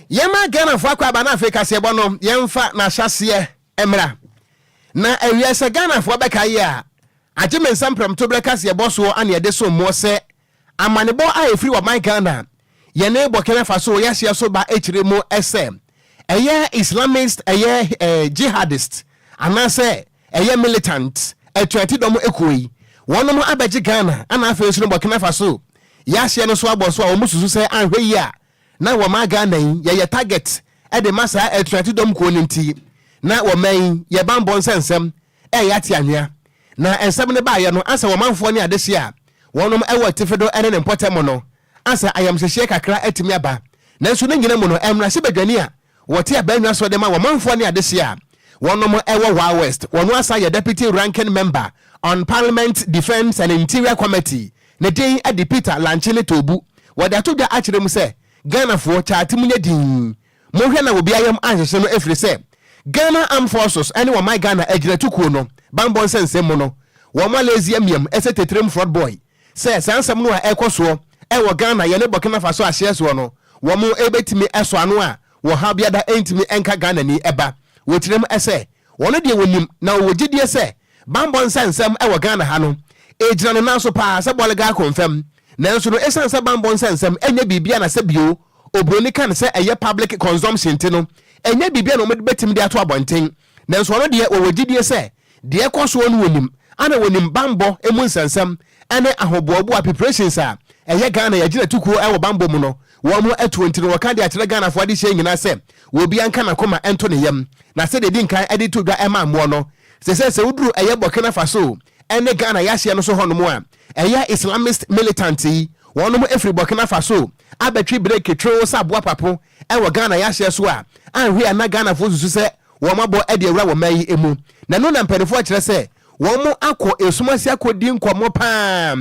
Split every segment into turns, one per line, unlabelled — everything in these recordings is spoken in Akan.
Yɛma Ghanafoɔ akɔ aba na afei kaseɛbɔ no yɛmfa n'ahyɛaseɛ mmra. Na awia sɛ Ghanafoɔ bɛka yi a, agye me nsa mprɛmtoberɛ kaseɛbɔ soɔ ane ɛde som moɔ sɛ amanebɔ a ɛfiri ɔman Ghana yɛne Burkina Faso yɛahyeɛ so ba akyire mu sɛ ɛyɛ Islamist ɛyɛ eh, jihadist anaasɛ ɛyɛ militant atuatedɔm ekuo yi wɔnom abɛgye Ghana ana afei nso no Burkina Faso yɛahyeɛ no so abɔ so a wɔn susu sɛ anhwɛ yi a na wɔma Ghana yi yɛyɛ target de ma saa atuatedɔm kuo no nti na wɔma yi yɛ banbɔ nsɛnsɛm ɛyɛ ate anwea. Na nsɛm no baeɛ no, ansa wɔmanfoɔ ne adehyeɛ a wɔnom wɔ atifi do ne ne mpɔtam no, ansa ayamhyehyeɛ kakra atumi aba. Nanso ne nyina mu no, mmarahyɛbadwani a wɔte abannwa so de ma wɔmanfoɔ ne adehyeɛ a wɔnom wɔ Wa West, wɔno asa yɛ Deputy Ranking Member on Parliament Defence and Interior Committee, ne din de Peter Lanchene Toobu, wɔde ato dwa akyerɛ mu sɛ, Ghanafoɔ, kyaate mu nyɛ dinn. Monhwɛ na obi ayam anhyehye no ɛfiri sɛ Ghana Armed Forces ne wɔman Ghana agyinatukuo no banbɔ nsɛnsɛm mu no wɔn alezi amiam sɛ tetrem fraud boy sɛ saa nsɛm no a ɛrekɔ soɔ wɔ Ghana yɛne Burkina Faso ahyeɛ soɔ no wɔn bɛtumi sɔ ano a wɔhaw biada ntumi nka Ghanani ba. Wɔkyerɛ mu sɛ wɔn deɛ wɔnim na wɔwɔ gyidie sɛ banbɔ nsɛnsɛm wɔ Ghana ha no ɛgyina ne nan so paa sɛ bɔlega akonfam. Nanso no ɛsiane sɛ banbɔ nsɛnsɛm nyɛ biribi a na sɛ bio oburoni ka no sɛ ɛyɛ public consumption nti no, ɛnyɛ biribi a na wɔde bɛtumi de ato abɔnten. Nanso ɔno deɛ wɔwɔ gyidie sɛ deɛ ɛkɔ soɔ no wɔnim, ana wɔnim banbɔ mu nsɛnsɛm ne ahoboaboa preparations a ɛyɛ Ghana yɛagyinatukuo wɔ banbɔ mu no wɔn atuo nti no wɔka de akyerɛ Ghanafoɔ adehyeɛ nyinaa sɛ obiara nka n'akoma nto ne yam. Na sɛdeɛ ɛdi nkan de to dwa ɛma mmoɔ no, sɛsɛ sɛ woduru ɛyɛ Burkina Faso ne Ghana yɛahyeɛ no so hɔnom a, ɛyɛ Islamist militant yi wɔnom firi Burkina Faso abɛtwe breki twew sɛ aboa papo wɔ Ghana yɛahyeɛ so a, anhwɛ a na Ghanafoɔ susu sɛ wɔn abɔ de awura wɔ man yi mu. Na ɛno na mpaninfoɔ kyerɛ sɛ wɔn akɔ esum ase akɔdi nkɔmmɔ paa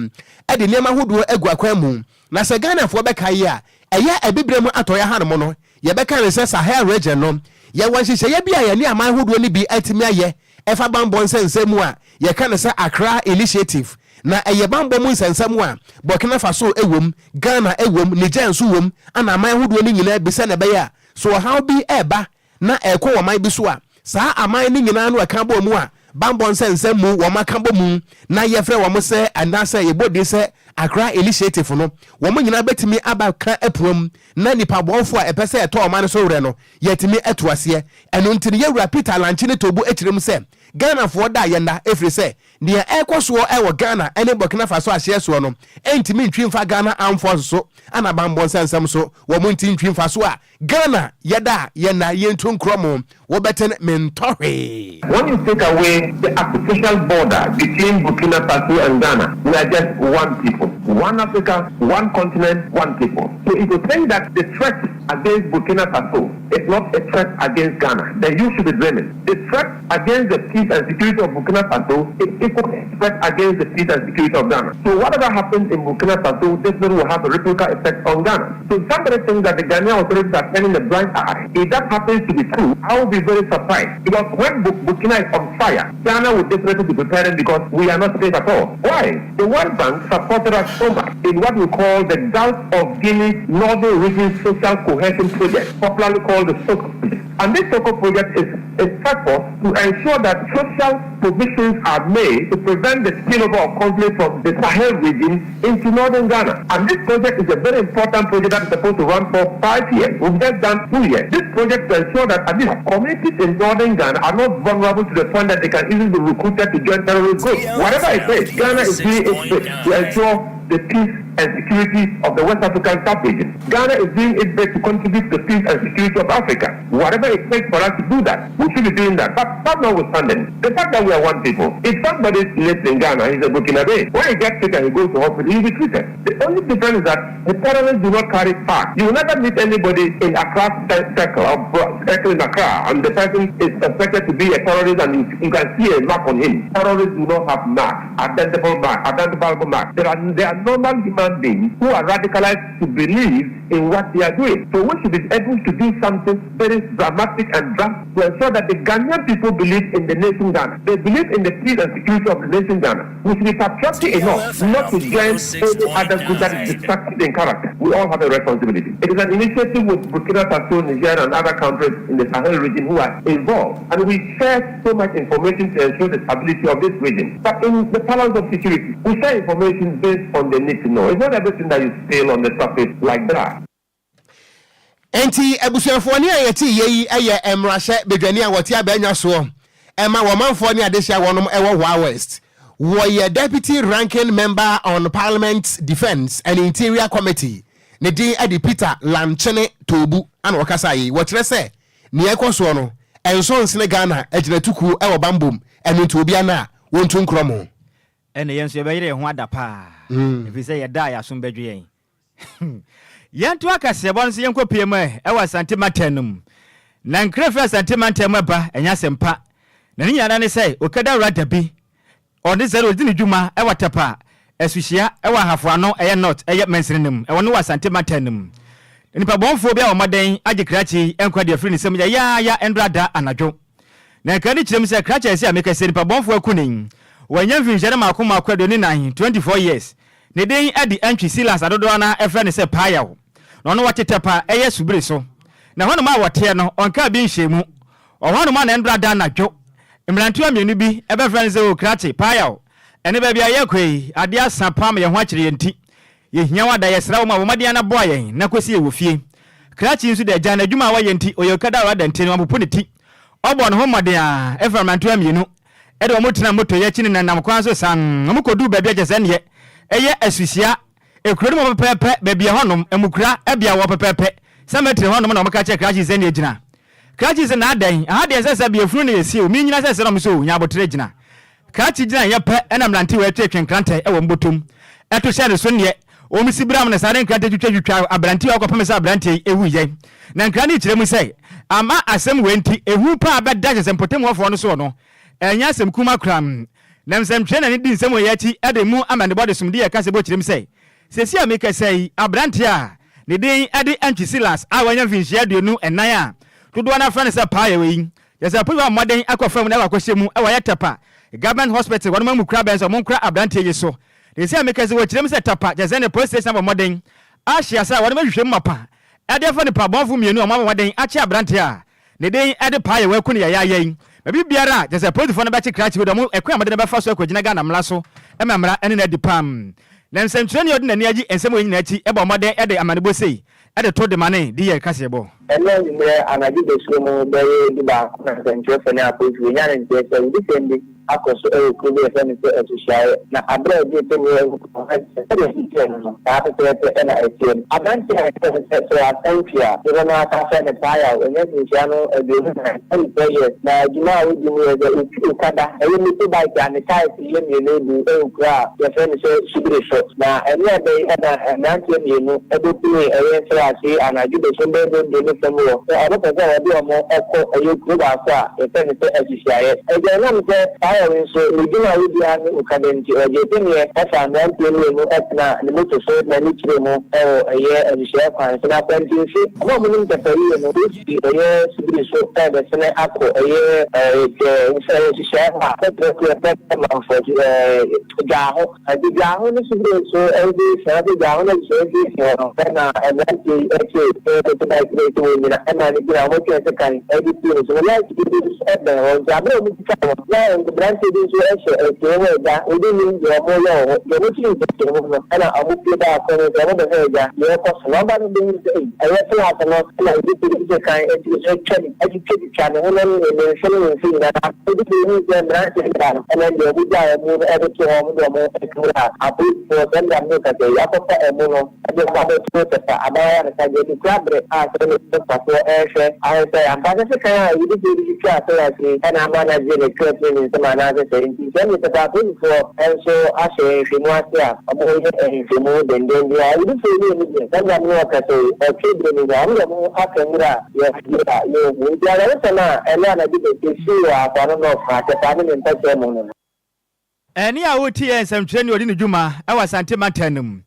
de nneɛma ahodoɔ agu akwan mu. Na sɛ Ghanafoɔ bɛkae a, ɛyɛ Abibire mu atɔeɛ hanom no, yɛbɛka no sɛ Sahel region no, yɛwɔ nhyehyɛeɛ bi a yɛne aman ahodoɔ no bi atumi ayɛ ɛfa banbɔ nsɛnsɛm mu a yɛka no sɛ Accra Initiative. Na ɛyɛ banbɔ mu nsɛnsɛm a Burkina Faso wom, Ghana wom, Niger nso wom, ana aman ahodoɔ no nyinaa bi sɛnea ɛbɛyɛ a so ɔhaw bi reba na ɛrekɔ wɔ man bi so a, saa aman no nyinaa no ɛka bɔ mu a banbɔ nsɛnsɛm mu wɔn aka bɔ mu na yɛfrɛ wɔn sɛ anaasɛ yɛbɔ din sɛ Accra Initiative no, wɔn nyinaa bɛtumi aba ka apuam na nnipa bɔnfoɔ a ɛpɛ sɛ ɛtɔ ɔman no so werɛ no, yɛatumi atu aseɛ. Ɛno nti no, Yɛwura Peter Lankyene Tobu kyerɛ mu sɛ, Ghanafoɔ da a yɛnna, ɛfiri sɛ, deɛ ɛrekɔ soɔ wɔ Ghana ne Burkina Faso ahyeɛ soɔ no ntumi ntwi mfa Ghana Armed Forces so ana banbɔ nsɛnsɛm so, wɔn nti ntwi mfa so a Ghana yɛda a yɛnna, yɛntu nkorɔ mo, wobɛten mentɔ hwee.
When you take away the artificial border between Burkina Faso and Ghana, we are just one people. One Africa, one continent, one people. So if you think that the threat against Burkina Faso is not a threat against Ghana, then you should be dreaming. The threat against the peace and security of Burkina Faso is equal threat against the peace and security of Ghana. So whatever happens in Burkina Faso definitely will have a ripple effect on Ghana. So somebody thinks that the Ghanaian authorities are turning a blind eye. If that happens to be true, I will be very surprised. Because when Burkina is on fire, Ghana will definitely be preparing because we are not safe at all. Why? The World Bank supported us so much in what we call the Gulf of Guinea Northern Region Social Cohesion Project, popularly called the SOCO Project. And this SOCO project is is purpose to ensure that social provisions are made to prevent the spillover of conflict from the Sahel region into northern Ghana. And this project is a very important project that is supposed to run for 5 years. We've just done 2 years. This project to ensure that at least communities in northern Ghana are not vulnerable to the point that they can easily be recruited to join terrorist groups. Whatever it is, Ghana is doing its bit to ensure the peace and security of the West African sub-region. Ghana is doing its best to contribute to the peace and security of Africa. Whatever it takes for us to do that, we should be doing that. But that notwithstanding, the fact that we are one people, if somebody lives in Ghana, he's a Burkinabe, when he gets sick and he goes to hospital, he'll be treated. The only difference is that the terrorists do not carry facts. You will never meet anybody in Accra circle or circle in Accra, and the person is suspected to be a terrorist and you can see a mark on him. Terrorists do not have marks, identifiable mark, identifiable mark. There are, they are normal human human beings who are radicalized to believe in what they are doing. So we should be able to do something very dramatic and drastic to ensure that the Ghanaian people believe in the nation Ghana. They believe in the peace and security of the nation Ghana. We should be patriotic enough not to join any other group that is destructive in character. We all have a responsibility. It is an initiative with Burkina Faso, Niger, and other countries in the Sahel region who are involved. And we share so much information to ensure the stability of this region. But in the balance of security, we share information based on the need to know. It's not everything that you spill on the surface like that.
Enti abusuafoɔ ne a yɛte yɛ yi yɛ mmarahyɛ badwani a wɔte abɛnwa soɔ ɛma wɔmanfoɔ ne adehyia wɔnom ɛwɔ Wa West. Wɔyɛ deputy ranking member on Parliament Defence and Interior Committee. Ne din de Peter Lanchene Toobu ana wɔkasa yi. Wɔkyerɛ sɛ nea ɛkɔ soɔ no ɛnso nsene Ghana agyinatukuo ɛwɔ bambom, ɛno nti obia no a wɔntu nkorɔ mo.
Ɛne yɛn nso yɛbɛyere yɛn ho ada paa, ɛfiri sɛ yɛda a yɛasom bɛdwe yɛn. Yɛnto akaseɛbɔ no so, yɛnkɔ pie mu ɛ ɛwɔ Asante mantam no mu. Na nkra firi Asante mantam mu ɛba, ɛnyɛ asɛmpa, na ne nyinaa ne sɛ okada wura dabi ɔde sɛ ɔdi ne dwuma ɛwɔ Tɛpa Asuhyia ɛwɔ Ahafoano, ɛyɛ North ɛyɛ mansini no mu, ɛwɔ no wɔ Asante mantam no mu. Nipa bɔnfoɔ bi a wɔmmɔden agye krakye nkwa deɛ afiri ne nsam yɛyaaya ndora da anadwo. Na nkra no kyerɛ mu sɛ krakye ɛsɛ a meka sɛ nipa bɔnfoɔ aku ne wɔanya mfinhyia no maako maako 24, 24 years. Ne din adi Antwi Silas, adodoɔ no ɛfrɛ no sɛ Paayaw, na ɔno wɔte Tɛpa ɛyɛ Subere so. Na hɔnom a wɔteɛ no, ɔnkaa bi nhyɛ mu ɔhɔnom a na ndora da anadwo mmerantewa mmienu bi ɛbɛfrɛ no sɛ, "O krakye Paayaw, ɛne baabi a yɛkɔ yi, adeɛ asa pam, yɛn ho akyerɛ yɛn nti yɛhia wo ada, yɛsrɛ wo ma wɔmmɔden ana boa yɛn na kɔsi yɛwɔ fie." Krakye nso de agya n'adwuma a wɔyɛ nti ɔyɛ okada a wada nti no wapopo ne ti, ɔbɔ ne ho mmɔden a ɛfa mmerantewa mmienu ɛde wɔn tena moto yɛ akyi ne nenam kwan so san. Wɔn kɔduu baabi a kyɛ sɛ neɛ ɛyɛ Asuhyia ekuro no mu pɛpɛɛpɛ, baabi a hɔnom emukura ɛbea wɔ pɛpɛɛpɛ, cemetery hɔnom, na wɔn ka kyerɛ krakye sɛ neɛ gyina. Krakye sɛ n'adan aha deɛ sɛ bea funu na yɛsie o, mi nyina sɛ sɛ na ɔmo sɛ o nya abotire gyina. Krakye gyina yɛ pɛ, ɛna mmerantewa atwa nkrantɛ ɛwɔ mbotom ɛto hyɛ ne so. Neɛ wɔn si biram no saa ne nkrantɛ twitwa aberanteɛ a ɔkɔpem sɛ aberanteɛ yi ewu yɛ. Na nkra no kyerɛ mu sɛ ama asɛm wei nti ehu paa bɛda kyɛ sɛ mpɔtamuwafoɔ no soɔ no, ɛnyɛ asɛm kuma koram. Na nsɛmtwerɛ na ne di nsɛm wɔ yɛ akyi ɛde mu amanebɔ de somde yɛ kasa bɔ kyerɛ mu sɛ sɛsi a mekasa yi, aberanteɛ a ne din ɛde Antwi Silas a wanya mfinhyia 24 a dodoɔ no afrɛ no sɛ Paayɛ wei, yɛ sɛ apolisi mmɔden akɔ fam na ɛwɔ akɔhyɛ mu ɛwɔ yɛ Tɛpa Government Hospital, wɔn mu kura bɛn sɛ ɔmo nkura aberanteɛ yi so. De sɛ meka sɛ wɔkyerɛ mu sɛ Tapa kyɛ sɛ ne police station abɔ mmɔden ahyia sɛ wɔde bɛhwehwɛ mu mapa ɛde afa nipa bɔnfo mmienu a wɔn abɔ mmɔden akye aberanteɛ a ne din ɛde Paayɛ wɔaku no yɛyɛ yi. Baabi biara a kyɛ sɛ polisifoɔ no bɛkye krakye wei de, ɔmo ɛkwan a wɔde no bɛfa so akɔgyina Ghana mmara so ɛma mmara ɛne no adi pam. Na nsɛmtwerɛni a ɔde n'ani agye nsɛm wɔ nyinaa akyi ɛbɔ mmɔden ɛde amanebɔ sei ɛde to de ma ne de yɛ kaseɛbɔ.
Ɛno anwummerɛ anadwo bɛsuo mu bɛyɛ 11 na nsɛntwerɛfoɔ ne apolisifoɔ nya ne nteɛ sɛ wodi sɛm bi akɔ so ɛwɔ kuro bi a yɛfrɛ no sɛ Asuhyiaeɛ. Na aberɛ a ɛgye panyin ahu sɛdeɛ ɛsi no, saa pɛpɛɛpɛ ɛna ɛteɛ no. Aberanteɛ a yɛfrɛ no sɛ sɛ Asantwi a dodoɔ no aka frɛ no Paayaw, ɛnyɛ mfinhyia no 24, 24 years. Na adwuma a wodi mu yɛ sɛ otu okada, ɛyɛ motorbike a ne tyres yɛ mmienu du, ɛwɔ kuro a yɛfrɛ no sɛ Subiri so. Na ɛne ɛbɛyi ɛna mmeranteɛ mmienu ɛbɛpue ɛyɛ mfrɛ anadwo bɛhyɛm bɛyɛ dɔndɔn ne fam wɔ sɛ ɔno pɛ sɛ wɔde ɔmo ɛkɔ ɛyɛ kuro baako a yɛfrɛ no sɛ Asuhyiaeɛ. Ɛgya nam sɛ Paayaw nso ne dwuma a wodi ara ne okada nti, ɔgye panyin ɛfa mmeranteɛ mmienu ɛtena ne moto so na ne kyerɛ mu ɛwɔ ɛyɛ Asuhyiaeɛ kwan so. Na akwantinsi ɔmo a ɔmo nim Tɛpɛ yie no, wosi ɛyɛ Subiri so ɛbɛsene akɔ ɛyɛ ɛɛ Asuhyiaeɛ hɔ a kɔtɔ yɛfrɛ Manfo ɛɛ Dwaaho. Ɛti Dwaaho ne Subiri so ɛnso hyɛn ase, Dwaaho ne Asuhyiaeɛ mfimfini hɔ no, ɛna mmeranteɛ yi ɛkye ɛyɛ motorbike no ɛti wɔn nyina ɛma ne gyina wɔn twɛn sekan ɛde pie no so no light bi nso ɛbɛn hɔ. Nti abere a wɔn twitwa wɔn na mmeranteɛ bi nso ɛhyɛ ɛkyɛn hɔ ɛgya wɔde nim deɛ wɔn yɛ wɔ hɔ deɛ wɔn kyiri nkyɛn mu no, ɛna wɔn pie baako no nso wɔn bɛhwɛ ɛgya deɛ ɛkɔ so na ɔba no bɛhu sɛ ɛyɛ flat no ɛna ebi pie bi kan ɛti ɛtwa ne ɛtwitwa twitwa ne ho no ne ne nsa ne ne nsa nyinaa. Ebi bɛhu sɛ mmeranteɛ no ba no, ɛna deɛ wɔn gya wɔn no ɛde to hɔ, wɔn de wɔn ɛtura apolisifoɔ sɛ ɛnna mo kasa yi akɔfa ɛmu no ɛde ɔmo abɛto Tɛpa abaayewa ne sa deɛ de kura bere a sɛ ne dɔktafoɔ ɛrehwɛ ahwɛ sɛ ampa sɛ sekan a yɛde fie de twitwa asɛyɛ ase ɛna ama no agye ne kra firi ne nsam anaasɛ sɛ nti sɛ ne Tɛpa apolisifoɔ nso ahyɛ nhwɛmu ase a ɔmo yɛ nhwɛmu dendenden a yɛde fie ne emu deɛ sɛ ɛnna mo kasa yi ɔtwe bere ne nyinaa ɔmo de ɔmo aka nwura a yɛde a yɛhu. Nti awerɛsɛm a ɛno anadwo bɛsɛ sii wɔ Afoano North Tɛpa ne ne mpɛkyɛ mu no.
Ɛne a wotie yɛ nsɛmtwerɛ ne ɔde ne dwuma ɛwɔ Asante mantam no mu.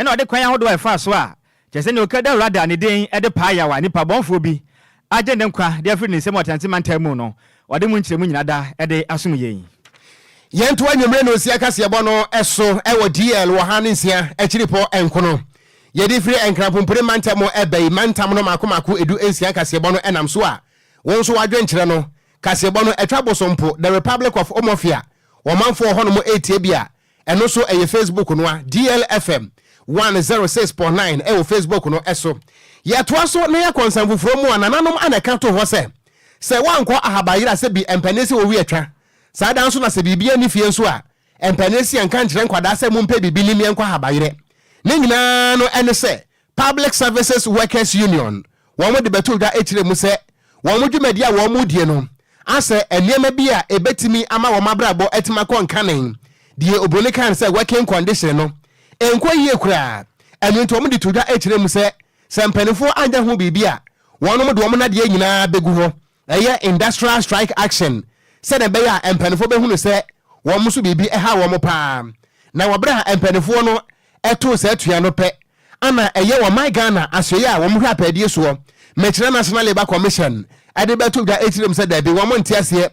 Ɛna ɔde kwan ahodoɔ a ɛfaa so a kyerɛ sɛ nea ɔkura dawuro ada ne din de paa yaw a nnipa bɔnfoɔ bi agye ne nkwa de afiri ne nsam wɔ Ateante mantam mu no, ɔde mu nkyerɛmu nyina da de asom yɛn.
Yɛnto anwummere nnɔnsia kaseɛbɔ no so wɔ DL wɔ ha ne nsia akyiripɔ nkono. Yɛde firi Nkranpompire mantam ɛba yi, mantam no mako mako edu nsia kaseɛbɔ no nam so a, wo nso w'adwenkyerɛ no, kaseɛbɔ no atwa bosompo, The Republic of Omofia, wɔn manfoɔ wɔ hɔnom retie bi a, Ɛno nso ɛyɛ Facebook no a, DLFM 106.9 ɛwɔ Facebook no so. Yɛtoa so na yɛkɔ nsɛm foforɔ mu a, nananom ana ɛka too hɔ sɛ, sɛ woankɔ ahabayera sɛ bi mpanin sɛ wɔwi atwa. Saa da nso na sɛ biribi anni fie nso a, mpanin se yɛnka nkyerɛ nkwadaa sɛ mompɛ biribi nni meɛnkɔ ahabayerɛ. Ne nyinaa no ɛne sɛ Public Services Workers Union, wɔn de bɛtoo dwa kyerɛɛ mu sɛ wɔn dwumadi a wɔn redie no asɛ nneɛma bi a ɛbɛtumi ama wɔn abrabɔ atumi akɔ nkane, deɛ obroni kaa no sɛ working condition no nkɔ yie koraa. Ɛno nti wɔn de too dwa kyerɛɛ mu sɛ sɛ mpanimfoɔ anyɛ ho biribi a wɔn de wɔn nnadeɛ nyinaa bɛgu hɔ Ɛyɛ industrial strike action sɛdeɛ ɛbɛyɛ a mpaninfoɔ bɛhunu sɛ wɔn nso biribi ha wɔn paa. Na wɔ berɛ a mpaninfoɔ no too saa atua no pɛ ana ɛyɛ ɔman Ghana asoɛeɛ a wɔn hwɛ apaadie soɔ, mekyerɛ National Labour Commission, de bɛto dwa kyerɛ mu sɛ daabi wɔn nte aseɛ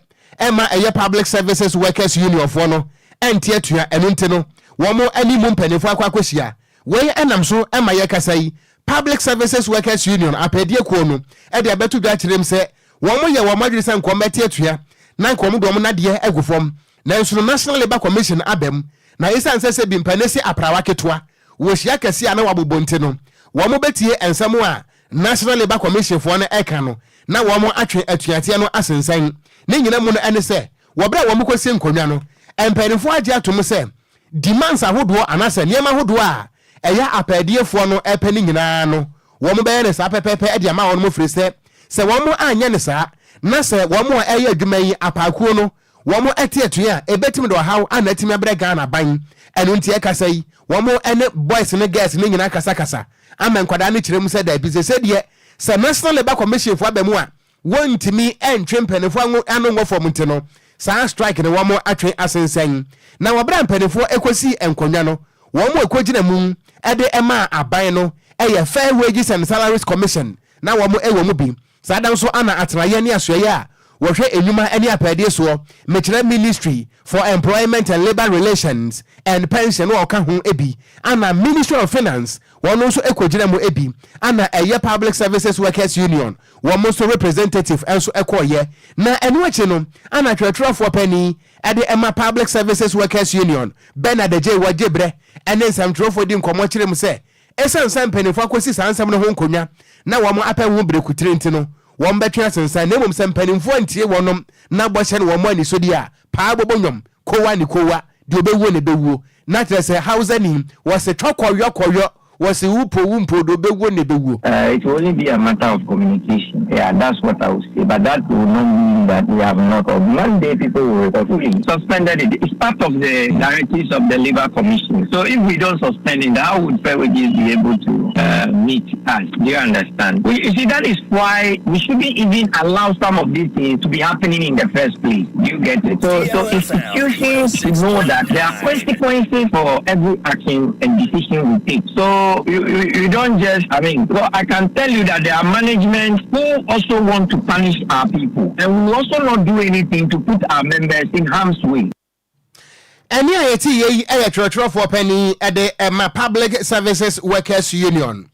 mma ɛyɛ Public Services Workers Union foɔ no nte atua, ɛno nti no wɔn ne mu mpaninfoɔ akɔ akɔhyia. Wei nam so ma yɛkasa yi, Public Services Workers Union apɛdeɛ kuo no de abɛto dwa akyerɛ mu sɛ wɔn yɛ wɔn adwene sɛ nka wɔn bɛte atua na nka wɔn de wɔn nnadeɛ agu fam. Nanso no National Labour Commission aba mu na esiane sɛ sɛ bi mpanin se aprawa ketewa wɔ hyia kɛseɛ a na wɔabobɔ nti no wɔn bɛtie nsɛm a National Labour Commission foɔ no reka no na wɔn atwe atuateɛ no asensɛn. Ne nyina mu no ɛne sɛ wɔ berɛ a wɔn kɔsie nkonnwa no mpaninfoɔ agye atom sɛ Demands ahodoɔ anaasɛ nneɛma ahodoɔ a ɛyɛ apaadiefoɔ no pɛ no nyinaa no, wɔbɛyɛ no saa pɛpɛɛpɛ de ama wɔn ɛfiri sɛ, sɛ wɔn anyɛ no saa, na sɛ wɔn a ɛreyɛ adwuma yi, apaakuo no, wɔn te atua a, ɛbɛtumi de ɔhaw ana atumi abrɛ Ghana aban. Ɛno nti ɛkasa yi, wɔn ne boys ne girls no nyinaa kasakasa ama nkwadaa no kyerɛ mu sɛ daabi, seesei deɛ sɛ National Labour Commission foɔ aba mu a, Wɔntumi ntwe mpaninfoɔ ano ano ngɔ fam nti no, saa strike no wɔn atwe asensɛn. Na wɔ berɛ a mpaninfoɔ kɔsii nkonnwa no, wɔn a ɛkɔgyina mu de maa aban no yɛ Fair Wages and Salaries Commission, na wɔn wɔ mu bi. Saa da nso na atenaeɛ ne asoɛeɛ a wɔhwɛ nnwuma ne apɛɛdie soɔ, mekyerɛ Ministry for Employment and Labour Relations and Pension na ɔka ho bi, ana Ministry of Finance wɔn nso kɔgyina mu bi, ana ɛyɛ Public Services Workers Union wɔn nso representative nso kɔeɛ. Na ɛno akyi no, ana twerɛtwerɛfoɔ panin de ma Public Services Workers Union, Bernard Adjei Wɔgyebrɛ ne nsɛmtwerɛfoɔ di nkɔmmɔ kyerɛ mu sɛ, ɛsiane sɛ mpanimfoɔ akɔsi saa nsɛm no ho nkonnwa na wɔn apɛ ho berekutire nti no, wɔbɛtwe asensan, na mmom sɛ mpanimfoɔ antie wɔnom na bɔhyɛ ne wɔn anisɔdie a, paa bɔbɔ nnwom, kowa ne kowa, deɛ ɔbɛwuo na ɛbɛwuo. Na kyerɛ sɛ Hausani, wɔse twɔkɔyɔ kɔyɔ, wɔse wo po wo mpo, deɛ ɔbɛwuo na ɛbɛwuo.
It will only be a matter of communication yeah that's what I will say but that will not mean that we have not on Monday people will report fully suspended it it's part of the directives of the labour commission so if we don't suspend it how would fair wages be able to uh, meet us do you understand we, you see that is why we shouldn't even allow some of these things to be happening in the first place do you get it so so institutions should know that there are consequences for every action and decision we take so you, you, you don't just I mean well I can tell you that there are management who also want to punish our people and we will also not do anything to put our members in harm's way.
Ɛnne a yɛte yei yi yɛ twerɛtwerɛfoɔ panin de ma Public Services Workers Union.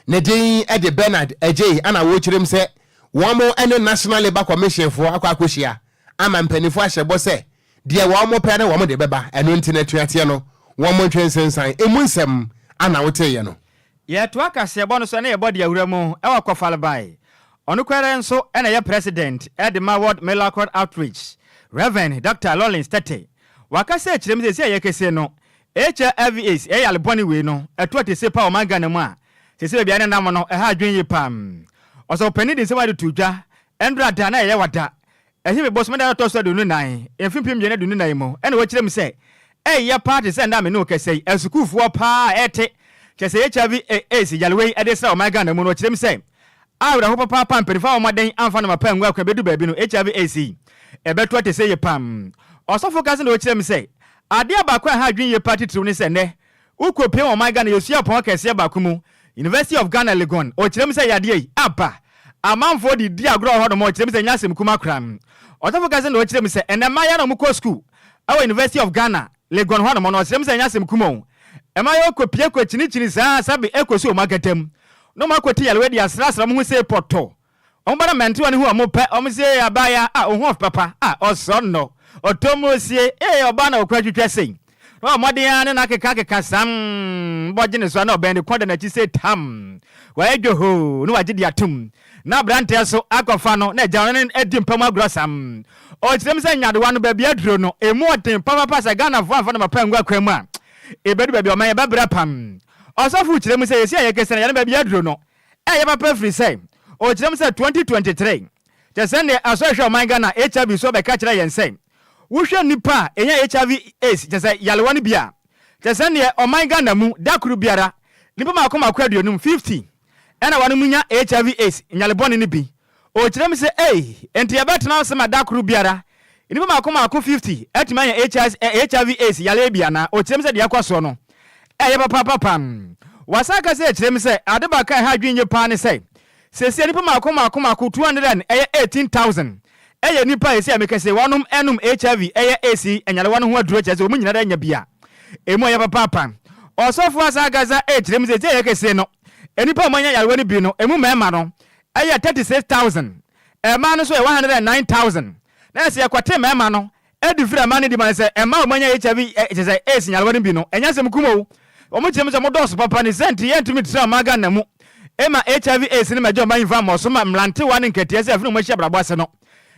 Ne din de Bernard Adjei ana wɔrekyerɛm sɛ wɔn ne National Labour Commission foɔ akɔ akɔhyia ama mpanimfoɔ ahyɛ bɔ sɛ deɛ wɔn pɛ no wɔn de bɛba, ɛno nti no atuateɛ no wɔn ntwe nsensan. Emu nsɛm ana woteeɛ no?
Yɛtoa kaseɛbɔ no so na yɛbɔ de awura mu wɔ Kɔfalbae. Ɔno koraa nso na ɛyɛ President de ma World Miracle Outreach, Rev. Dɔkta Lawrence Tetteh. Wakasa akyerɛ mu sɛ seesei a yɛrekasa yi no, HIV AIDS, ɛyɛ yare bɔne wei no, ɛto atese paa wɔ ɔman Ghana mu a seesei baabi a ɛnenam no, ɛha adwene yie paa. Ɔsɔfopanin de nsɛm a de too dwa nnora da na ɛyɛ wada Ɛhe bosome da a ɛtɔ so 24, mfe 2024 mu na wɔkyerɛ mu sɛ ɛyɛ paa te sɛ nnɛ a me ne wo kasa yi, asukuufoɔ paa a ɛte kyerɛ sɛ HIV AIDS yarewa yi de sra ɔman Ghana mu no, wɔkyerɛ mu sɛ awerɛho papaapa a mpanyinfoɔ ammɔ mmɔden amfa nnoma pa angu akwan bɛdu baabi no HIV AIDS yi ɛbɛto ate sɛ yie pam. Ɔsɔfo ka sɛ na ɔkyerɛ mu sɛ adeɛ baako a ɛha adwene yie paa titiriw ne sɛ nnɛ. Wokɔpue wɔ ɔman Ghana yɛ suapɔn kɛseɛ baako mu, University of Ghana Legon, ɔkyerɛ mu sɛ yadeɛ yi aba amanfoɔ de di agorɔ wɔ hɔnom, ɔkyerɛ mu sɛ ɛnyɛ asɛm kuma koraa. Ɔsɔfo kɛse na ɔkyerɛ mu sɛ ɛnɛ mmaayewa na wɔkɔ sukuu wɔ University of Ghana Legon hɔnom no, ɔkyerɛ mu sɛ ɛnyɛ asɛm kuma o. Mmaayewa kɔpue kɔkyinikyini saa sɛbe ɛkɔsi wɔn akata mu na wɔakɔte yarewa de asrasra wɔn ho sei pɔtɔ. Wɔn ba no mmerantewa no hu wɔn pɛ, wɔn se, Ee, abaayewa a ohu ɔf papa a ɔsɔ nnɔ, ɔtɔ mu osie, ee, ɔbaa na ɔkura twitwa sei. Na wɔn mmɔden ara ne no akekakeka sam, bɔ gye ne so a na ɔbɛn ne kɔn da n'akyi sei tam. Wayɛ dwohoo na wagye de atom. Na aberanteɛ nso akɔfa no na agya no ne no adi mpa mu agorɔ sam. Ɔkyerɛ mu sɛ nyadewa no baabi aduro no, emu ɔden papapa sɛ Ghanafoɔ amfa no papa angu akwan mu a, ɛbɛdu baabi a ɔman yɛbɛbrɛ pam. Ɔsɔfo kyerɛ mu sɛ yɛsi a yɛkesa no yɛne baabi aduro no, Ɛyɛ papa firi sɛ ɔkyerɛ mu sɛ 2023 kyerɛ sɛ neɛ asɔre hwɛ ɔman Ghana HIV so bɛka kyerɛ yɛn sɛ wohwɛ nnipa a ɛnya HIV AIDS kyerɛ sɛ yarewa no bi a kyerɛ sɛ neɛ ɔman Ghana mu da koro biara nnipa mako mako aduonum, 50, ɛna wɔnom nya HIV AIDS nyare bɔne no bi. Ɔkyerɛ mu sɛ ei enti yɛbɛtena ase ma da koro biara nnipa mako mako 50 atumi anya HIV AIDS yareɛ bi anaa? Ɔkyerɛ mu sɛ deɛ ɛkɔ soɔ no ɛyɛ papaapa paa. Wasan aka sɛ ɛkyerɛ mu sɛ ade baako a ɛha adwene yie paa ne sɛ seesei nnipa mako mako mako 200 and ɛyɛ 18,000 ɛyɛ nnipa a seesei a meka sei wɔnom ɛnom HIV ɛyɛ AIDS nyarewa no ho aduro kyerɛ sɛ wɔn nyinaa anya bi a ɛmu ɛyɛ papaapa. Ɔsɔfoɔ asan aka sɛ ɛkyerɛ mu sɛ seesei a yɛka sei no nnipa a wɔanya yarewa no bi no ɛmu mmarima no ɛyɛ 36,000, mmaa no nso yɛ 109,000. Na sɛ yɛkɔte mmarima no adi firi mmaa no di ma no sɛ mmaa a wɔanya HIV, kyerɛ sɛ AIDS nyarewa no bi no, ɛnyɛ asɛm kum o. Wɔn kyerɛ mu sɛ wɔdɔɔso papa ne sɛ nti yɛntumi ntra ɔman Ghana mu mma HIV AIDS no mmɛgye ɔman yi mfa mmɔ so ma mmerantewa ne nkatia sɛ afei na wɔahyia abrabɔ ase no.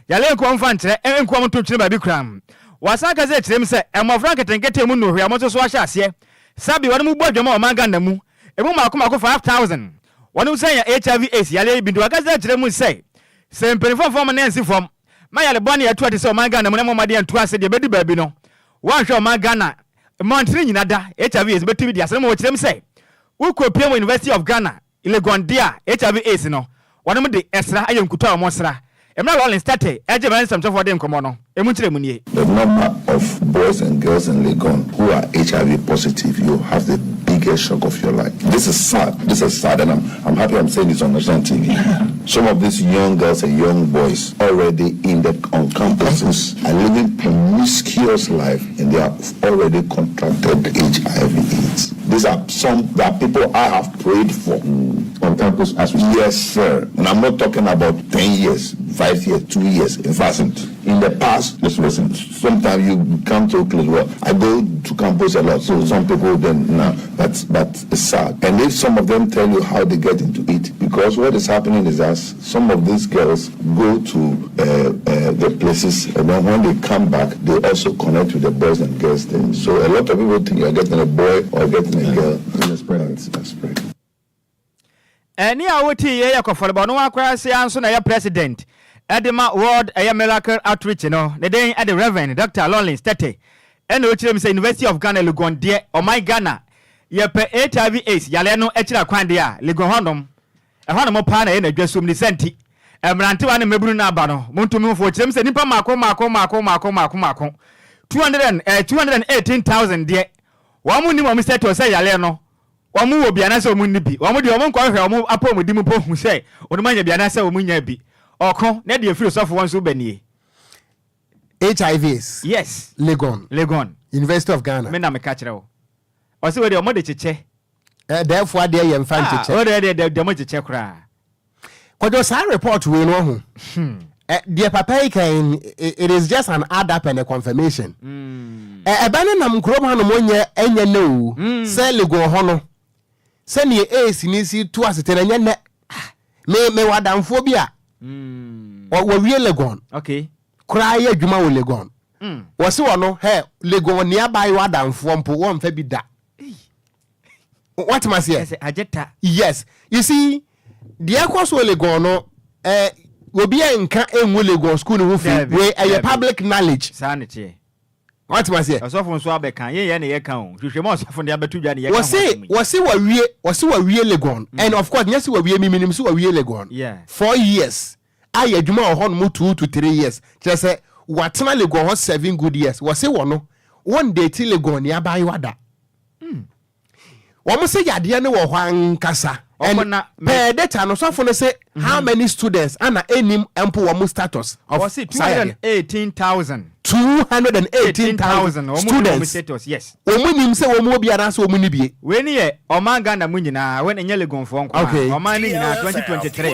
Yare nko wɔn mfa nkyerɛ, nko wɔn nto ntwene baabi koraa. Wɔasan aka sɛ kyerɛ mu sɛ mmɔfra nketenkete a wɔn nnuu hwee a wɔn nso so ahyɛ aseɛ sa bi wɔn bɔ adwama wɔ ɔman Ghana mu, emu mmaako mmaako 5,000. Wɔnom sɛ anya HIV AIDS yareɛ yi bi nti wɔakasa akyerɛ mu sɛ sɛ mpaninfoɔ mfa wɔn nan nsi fam ma yare bɔne a ɛto ate sɛ ɔman Ghana mu na mmɔ mmɔden antu ase deɛ ɛbɛdu baabi no wɔanhwɛ ɔman Ghana mmɔntene nyina da HIV AIDS bɛtumi de ase na mmom wɔkyerɛ mu sɛ wokɔ pie wɔ University of Ghana Legon deɛ a HIV AIDS no wɔnom de ɛsra ayɛ nkutoo a wɔn sra Mmerɛ a Rawlings Tete gye mmerɛ nsɛmtwerɛfoɔ de nkɔmmɔ no ɛmu nkyerɛmu nie.
The number of boys and girls in Legon who are HIV positive, you have the biggest shock of your life. This is sad. This is sad, and I'm, I'm happy I'm saying this on national TV. Some of these young girls and young boys already in the on campuses are living promiscuous life, and they have already contracted HIV AIDS. These are some that people I have prayed for.
On campus as we speak.
Yes, sir. And I'm not talking about 10 years, 5 years, 2 years. In fact, in the past,
Just recent.
sometimes you come to close. Well, I go to campus a lot, so some people then no, but it's sad. And if some of them tell you how they get into it, because what is happening is that some of these girls go to the places, and then when they come back, they also connect with the boys and girls thing. So a lot of people think you're getting a boy or getting a girl.
You're spreading.
That's spreading.
Ɛnne a wotee yei yɛ kɔfɔlebɔ no ara ase ara nso na ɛyɛ President de ma World ɛyɛ Miracle Outreach no, ne din de Rev. Dɔkta Lawrence Tetteh ɛna ɔkyerɛ mu sɛ University of Ghana Legon deɛ ɔman Ghana yɛpɛ HIV AIDS yareɛ no akyiri akwan deɛ a Legon hɔnom ɛhɔnom paa na ɛyɛ n'adwasuom ne saa nti mmerantewa ne mmabunu no aba no monto me ho fo ɔkyerɛ mu sɛ nnipa mmaako mmaako mmaako mmaako mmaako mmaako 200 and, eh, 218,000 deɛ wɔn nnim wɔn status sɛ yareɛ no Wɔn wɔ bi anaasɛ wɔn nni bi. Wɔn deɛ wɔn nkɔhwehwɛ wɔn apɔmuden mu mpo hu sɛ wɔn anya bi anaasɛ wɔn nnya bi. Ɔko na deɛ ɛfiri osɔfo hɔ nso ba nie.
HIV AIDS.
Yes.
Legon.
Legon.
University of Ghana.
Me na meka kyerɛ wo. Ɔse wei deɛ wɔn de kyekyɛ.
Ɛdɛɛfoɔ adeɛ yɛ nfa nkyekyɛ.
Ah, wei deɛ deɛ deɛ wɔn kyekyɛ koraa.
Kwadwo saa report wei no ɔho deɛ papa yi kan it is just an add up and a confirmation ɛbɛ ne nam kurom hanom nyɛ ɛnyɛ nɛ o sɛ Legon hɔ no sɛdeɛ AIDS ne si to asete no ɛnyɛ nɛ me me wɔ adamfoɔ bi a wɔwie Legon
okay
koraa yɛ adwuma wɔ Legon wɔse wɔ no hɛ Legon ne abaayewa adamfoɔ mpo wɔmfa bi da What must
here? Agye
Yes. You see, deɛ ɛkɔ so Legon no, eh, obi a nka engu Legon school no ho fi. Wei ɛyɛ public knowledge.
Saa ne teɛ.
What must here?
Ɔsɔfo nso abɛka, yɛn yɛn na yɛka o. Hwehwɛ mu ɔsɔfo de abɛto dwa ne yɛka ho asɛm
yi. Wɔse wɔwie, wɔse wɔwie Legon. And of course, nyɛ sɛ wɔwie, mi minim sɛ wɔwie Legon.
Yeah.
4 years. Ayɛ adwuma wɔ hɔnom 2 to 3 years. Kyerɛ sɛ watena Legon hɔ 7 good years. Wɔse wɔ no, wɔn date Legon ni abaayewa da. Wɔn se yadeɛ no wɔ hɔ ankasa.
Ɔkɔ
And
na me-
per data no, sɔfo no se how many students ana ɛnim mpo wɔn status of
Ɔse
saa yadeɛ?
218,000.
218,000
wɔn nim wɔn
students.
status, yes.
Wɔn nim sɛ wɔn wɔ bi anaasɛ wɔn ni bie.
Wei ni yɛ ɔman Ghana mu nyinaa, wei ɛnyɛ Legonfoɔ nko ara. Ɔman no nyinaa 2023.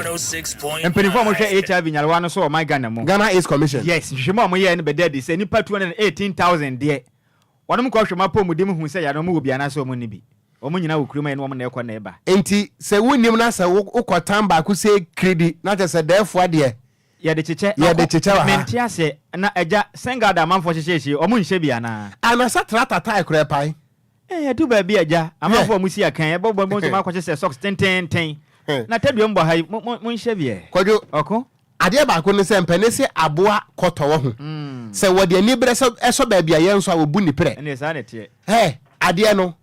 Mpanimfoɔ a wɔhwɛ HIV nyarewa no so wɔ ɔman Ghana mu.
Ghana AIDS Commission.
Yes, nhwehwɛmu a wɔyɛɛ no bɛda adi sɛ nnipa 218,000 deɛ, wɔnom kɔhwɛ wɔn apɔmuden mu hu sɛ yare no wɔn wɔ bi anaasɛ wɔn nni bi. Wɔn nyinaa wɔ kurom a ɛne wɔn na ɛkɔ na ɛba.
Nti sɛ wonnim na sɛ wokɔ tan baako sei kiridi na kyerɛ sɛ dɛɛfoa deɛ
Yɛde kyekyɛ.
Yɛde kyekyɛ wɔ ha.
Mente aseɛ. Na agya, Sengard amanfoɔ hyehyɛ ahyie, wɔn nhyɛ bi anaa?
Anasa trata tae koraa ɛpae.
Eh, ɛdu baabi agya, amanfoɔ a wɔsi akan, ɛbɔ bɔ bɔ nso moakɔhyehyɛ socks tententen. Na tadua mu bɔ ha yi, mo, mo, monhyɛ bi ɛ.
Kwadwo,
Ɔko.
Adeɛ baako ne sɛ mpanin se aboa kɔtɔ wɔ ho. Sɛ wɔde aniberɛ sɔ, sɔ baabi a yɛnsɔ a wɔbu ne prɛ.
Ɛnneɛ saa na ɛteɛ.
Hɛ, adeɛ no,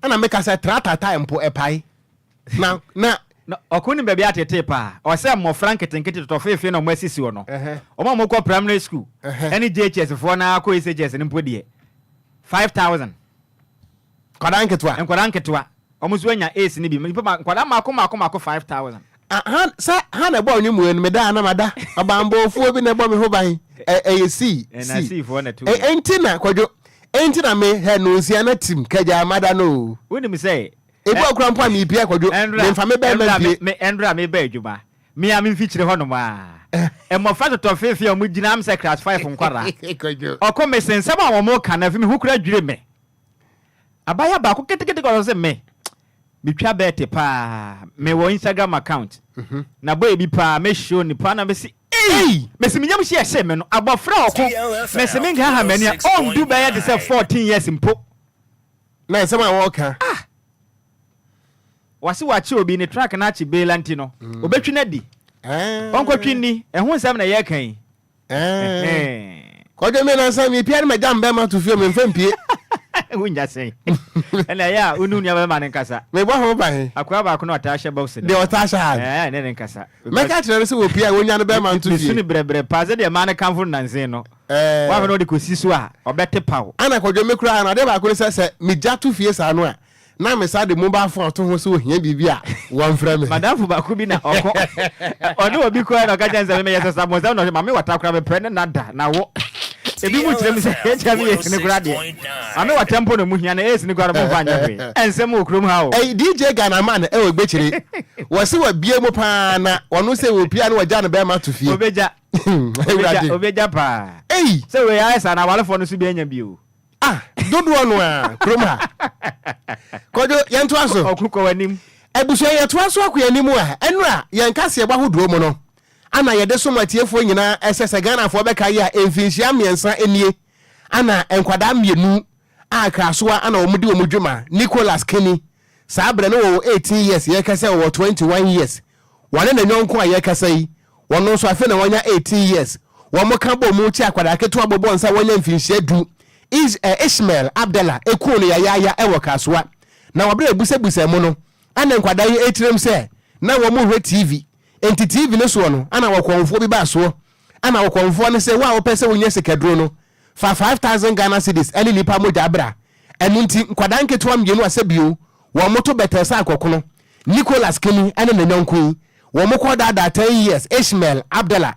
ɛna meka sɛ trata tae mpo ɛpae. Na, na.
Na ɔko nim baabi atetee paa. Ɔsɛ mmɔfra nketenkete totɔfeefee na wɔn asisi hɔ no. Wɔn a wɔkɔ primary school ɛne JHS foɔ no ara kɔ SHS no mpo deɛ, 5,000.
Nkwadaa nketewa.
Nkwadaa nketewa. Wɔn nso anya AIDS no bi. Nnipa ma, nkwadaa mmaako mmaako mmaako 5,000.
Ah, ha, sɛ ha na ɛbɔ ɔnwom wei no, meda a na mada. Ɔbanbɔfoɔ bi na ɛbɔ me ho ban. Ɛ, ɛyɛ sii,
Ɛ, na
sii.
siifoɔ na ɛto
Ɛ,
wei.
ɛnti na, Kwadwo, ɛnti na me, hɛ, nonsia na tim, kagyaa mada no o.
Wonim sɛ,
Ebi
ɛ,
wɔ koraa mpo a mepie a, Kwadwo,
ɛnora,
memfa me bɛrima
ɛnora me,
mpie.
me, ɛnora meba adwuma. Me a me mfikyire hɔnom a, mmɔfra totɔ feefee a wɔgyina am sɛ class 5 nkwadaa.
Kwadwo.
Ɔko, mese nsɛm a wɔka no, afei me ho koraa dwiri me. Abaayewa baako ketekete kɔ so sɛ me metwa bɛɛte paa mewɔ Instagram account na boy bi paa me show ne paa na mesi ei mesi me yam hyɛ ɛhyɛ me no abɔfra ɔko mesi me nka ha m'ani a ɔndu bɛyɛ te sɛ 14 years mpo.
Na nsɛm a wɔka.
Ah wɔse wakye obi ne truck no akye bela nti no obetwi no adi ɔnkɔtwi nni ɛho nsɛm na yɛreka yi.
Kɔdwo me nansa mepia no magya mbɛma to fie memfa mpie.
Wonya sɛn? Ɛna ɛyɛ a wo ne wo nua bɛma no nkasa.
Mebɔ ho ban.
Akoa baako na ɔtaa hyɛ box no.
Deɛ ɔtaa hyɛ ha.
Ɛɛ ne ne nkasa.
Mɛka kyerɛ no sɛ wɔpie a wɔnya no bɛma nto fie.
Mesu no brɛbrɛ paa sɛdeɛ mmaa no kamfo no nansen no. Woahwɛ na ɔde kɔsi so a ɔbɛte paw.
Ana kɔdwo me koraa no adeɛ baako ne sɛ sɛ megya to fie saa no a Na me sa de mobile phone ato ho sɛ ohia biribi a wɔmfrɛ me.
Madamfo baako bi na ɔkɔ ɔne obi kɔɛ na ɔka kyerɛ no sɛ meyɛ sasabonsam na ɔsɛ mame wata koraa mepɛ ne nada na wo ebi mu kyerɛ mu sɛ HIV AIDS ne koraa deɛ mame wata mpo na mu hia na AIDS ne koraa no momfa nyɛ hwee ɛnsɛm wɔ kurom ha o.
Ɛyi DJ Ghana man ɛwɔ Gbekyire wɔse wabie mu paa na ɔno sɛ wɔpia no wɔgya no bɛɛma to fie.
Obegya obegya obegya paa.
Ei.
Sɛ wei ayɛ saa na awarefoɔ no so bi anya bi o.
Ah, dodoɔ no a kurom ha. Kwadwo, yɛntoa so.
Ɔko kɔ w'anim.
Abusua, yɛtoa so akɔ yɛn anim a, ɛnora yɛn kaseɛbɔ ahodoɔ mu no, ana yɛde som atiefoɔ nyinaa ɛsɛ sɛ Ghanafoɔ bɛka yi a mfinhyia mmiɛnsa nie ana nkwadaa mmienu a Krasoa ana wɔn di wɔn dwuma, Nicholas Kini, saa berɛ no wɔwɔ 18 years, yɛka sɛ wɔwɔ 21 years, Wɔne ne yɔnko a yɛrekasa yi, wɔno nso afei na wanya 18 years. Wɔn ka bɔɔ mu kye akwadaa ketewa bɔbɔɔ nsa wanya mfinhyia du. Is eh, Ishmael Abdallah kuu no yayaaya wɔ Kasoa. Na wɔ berɛ a ɛbusabusaa mu no, ɛna nkwadaa yi rekyerɛm sɛ na wɔn rehwɛ TV. Enti TV no soɔ no, ɛna ɔkɔmfoɔ bi baa soɔ. Ɛna ɔkɔmfoɔ no se, wo a wopɛ sɛ wonya sikaduro no, fa 5,000 Ghana cedis ne nnipa mogya bra. Ɛno nti, nkwadaa nketewa mmienu a sɛbio wɔn to bɛtɛɛ sɛ akɔkono, Nicholas Kini ne ne yɔnko yi, wɔn kɔ daadaa 10 years Ishmael Abdallah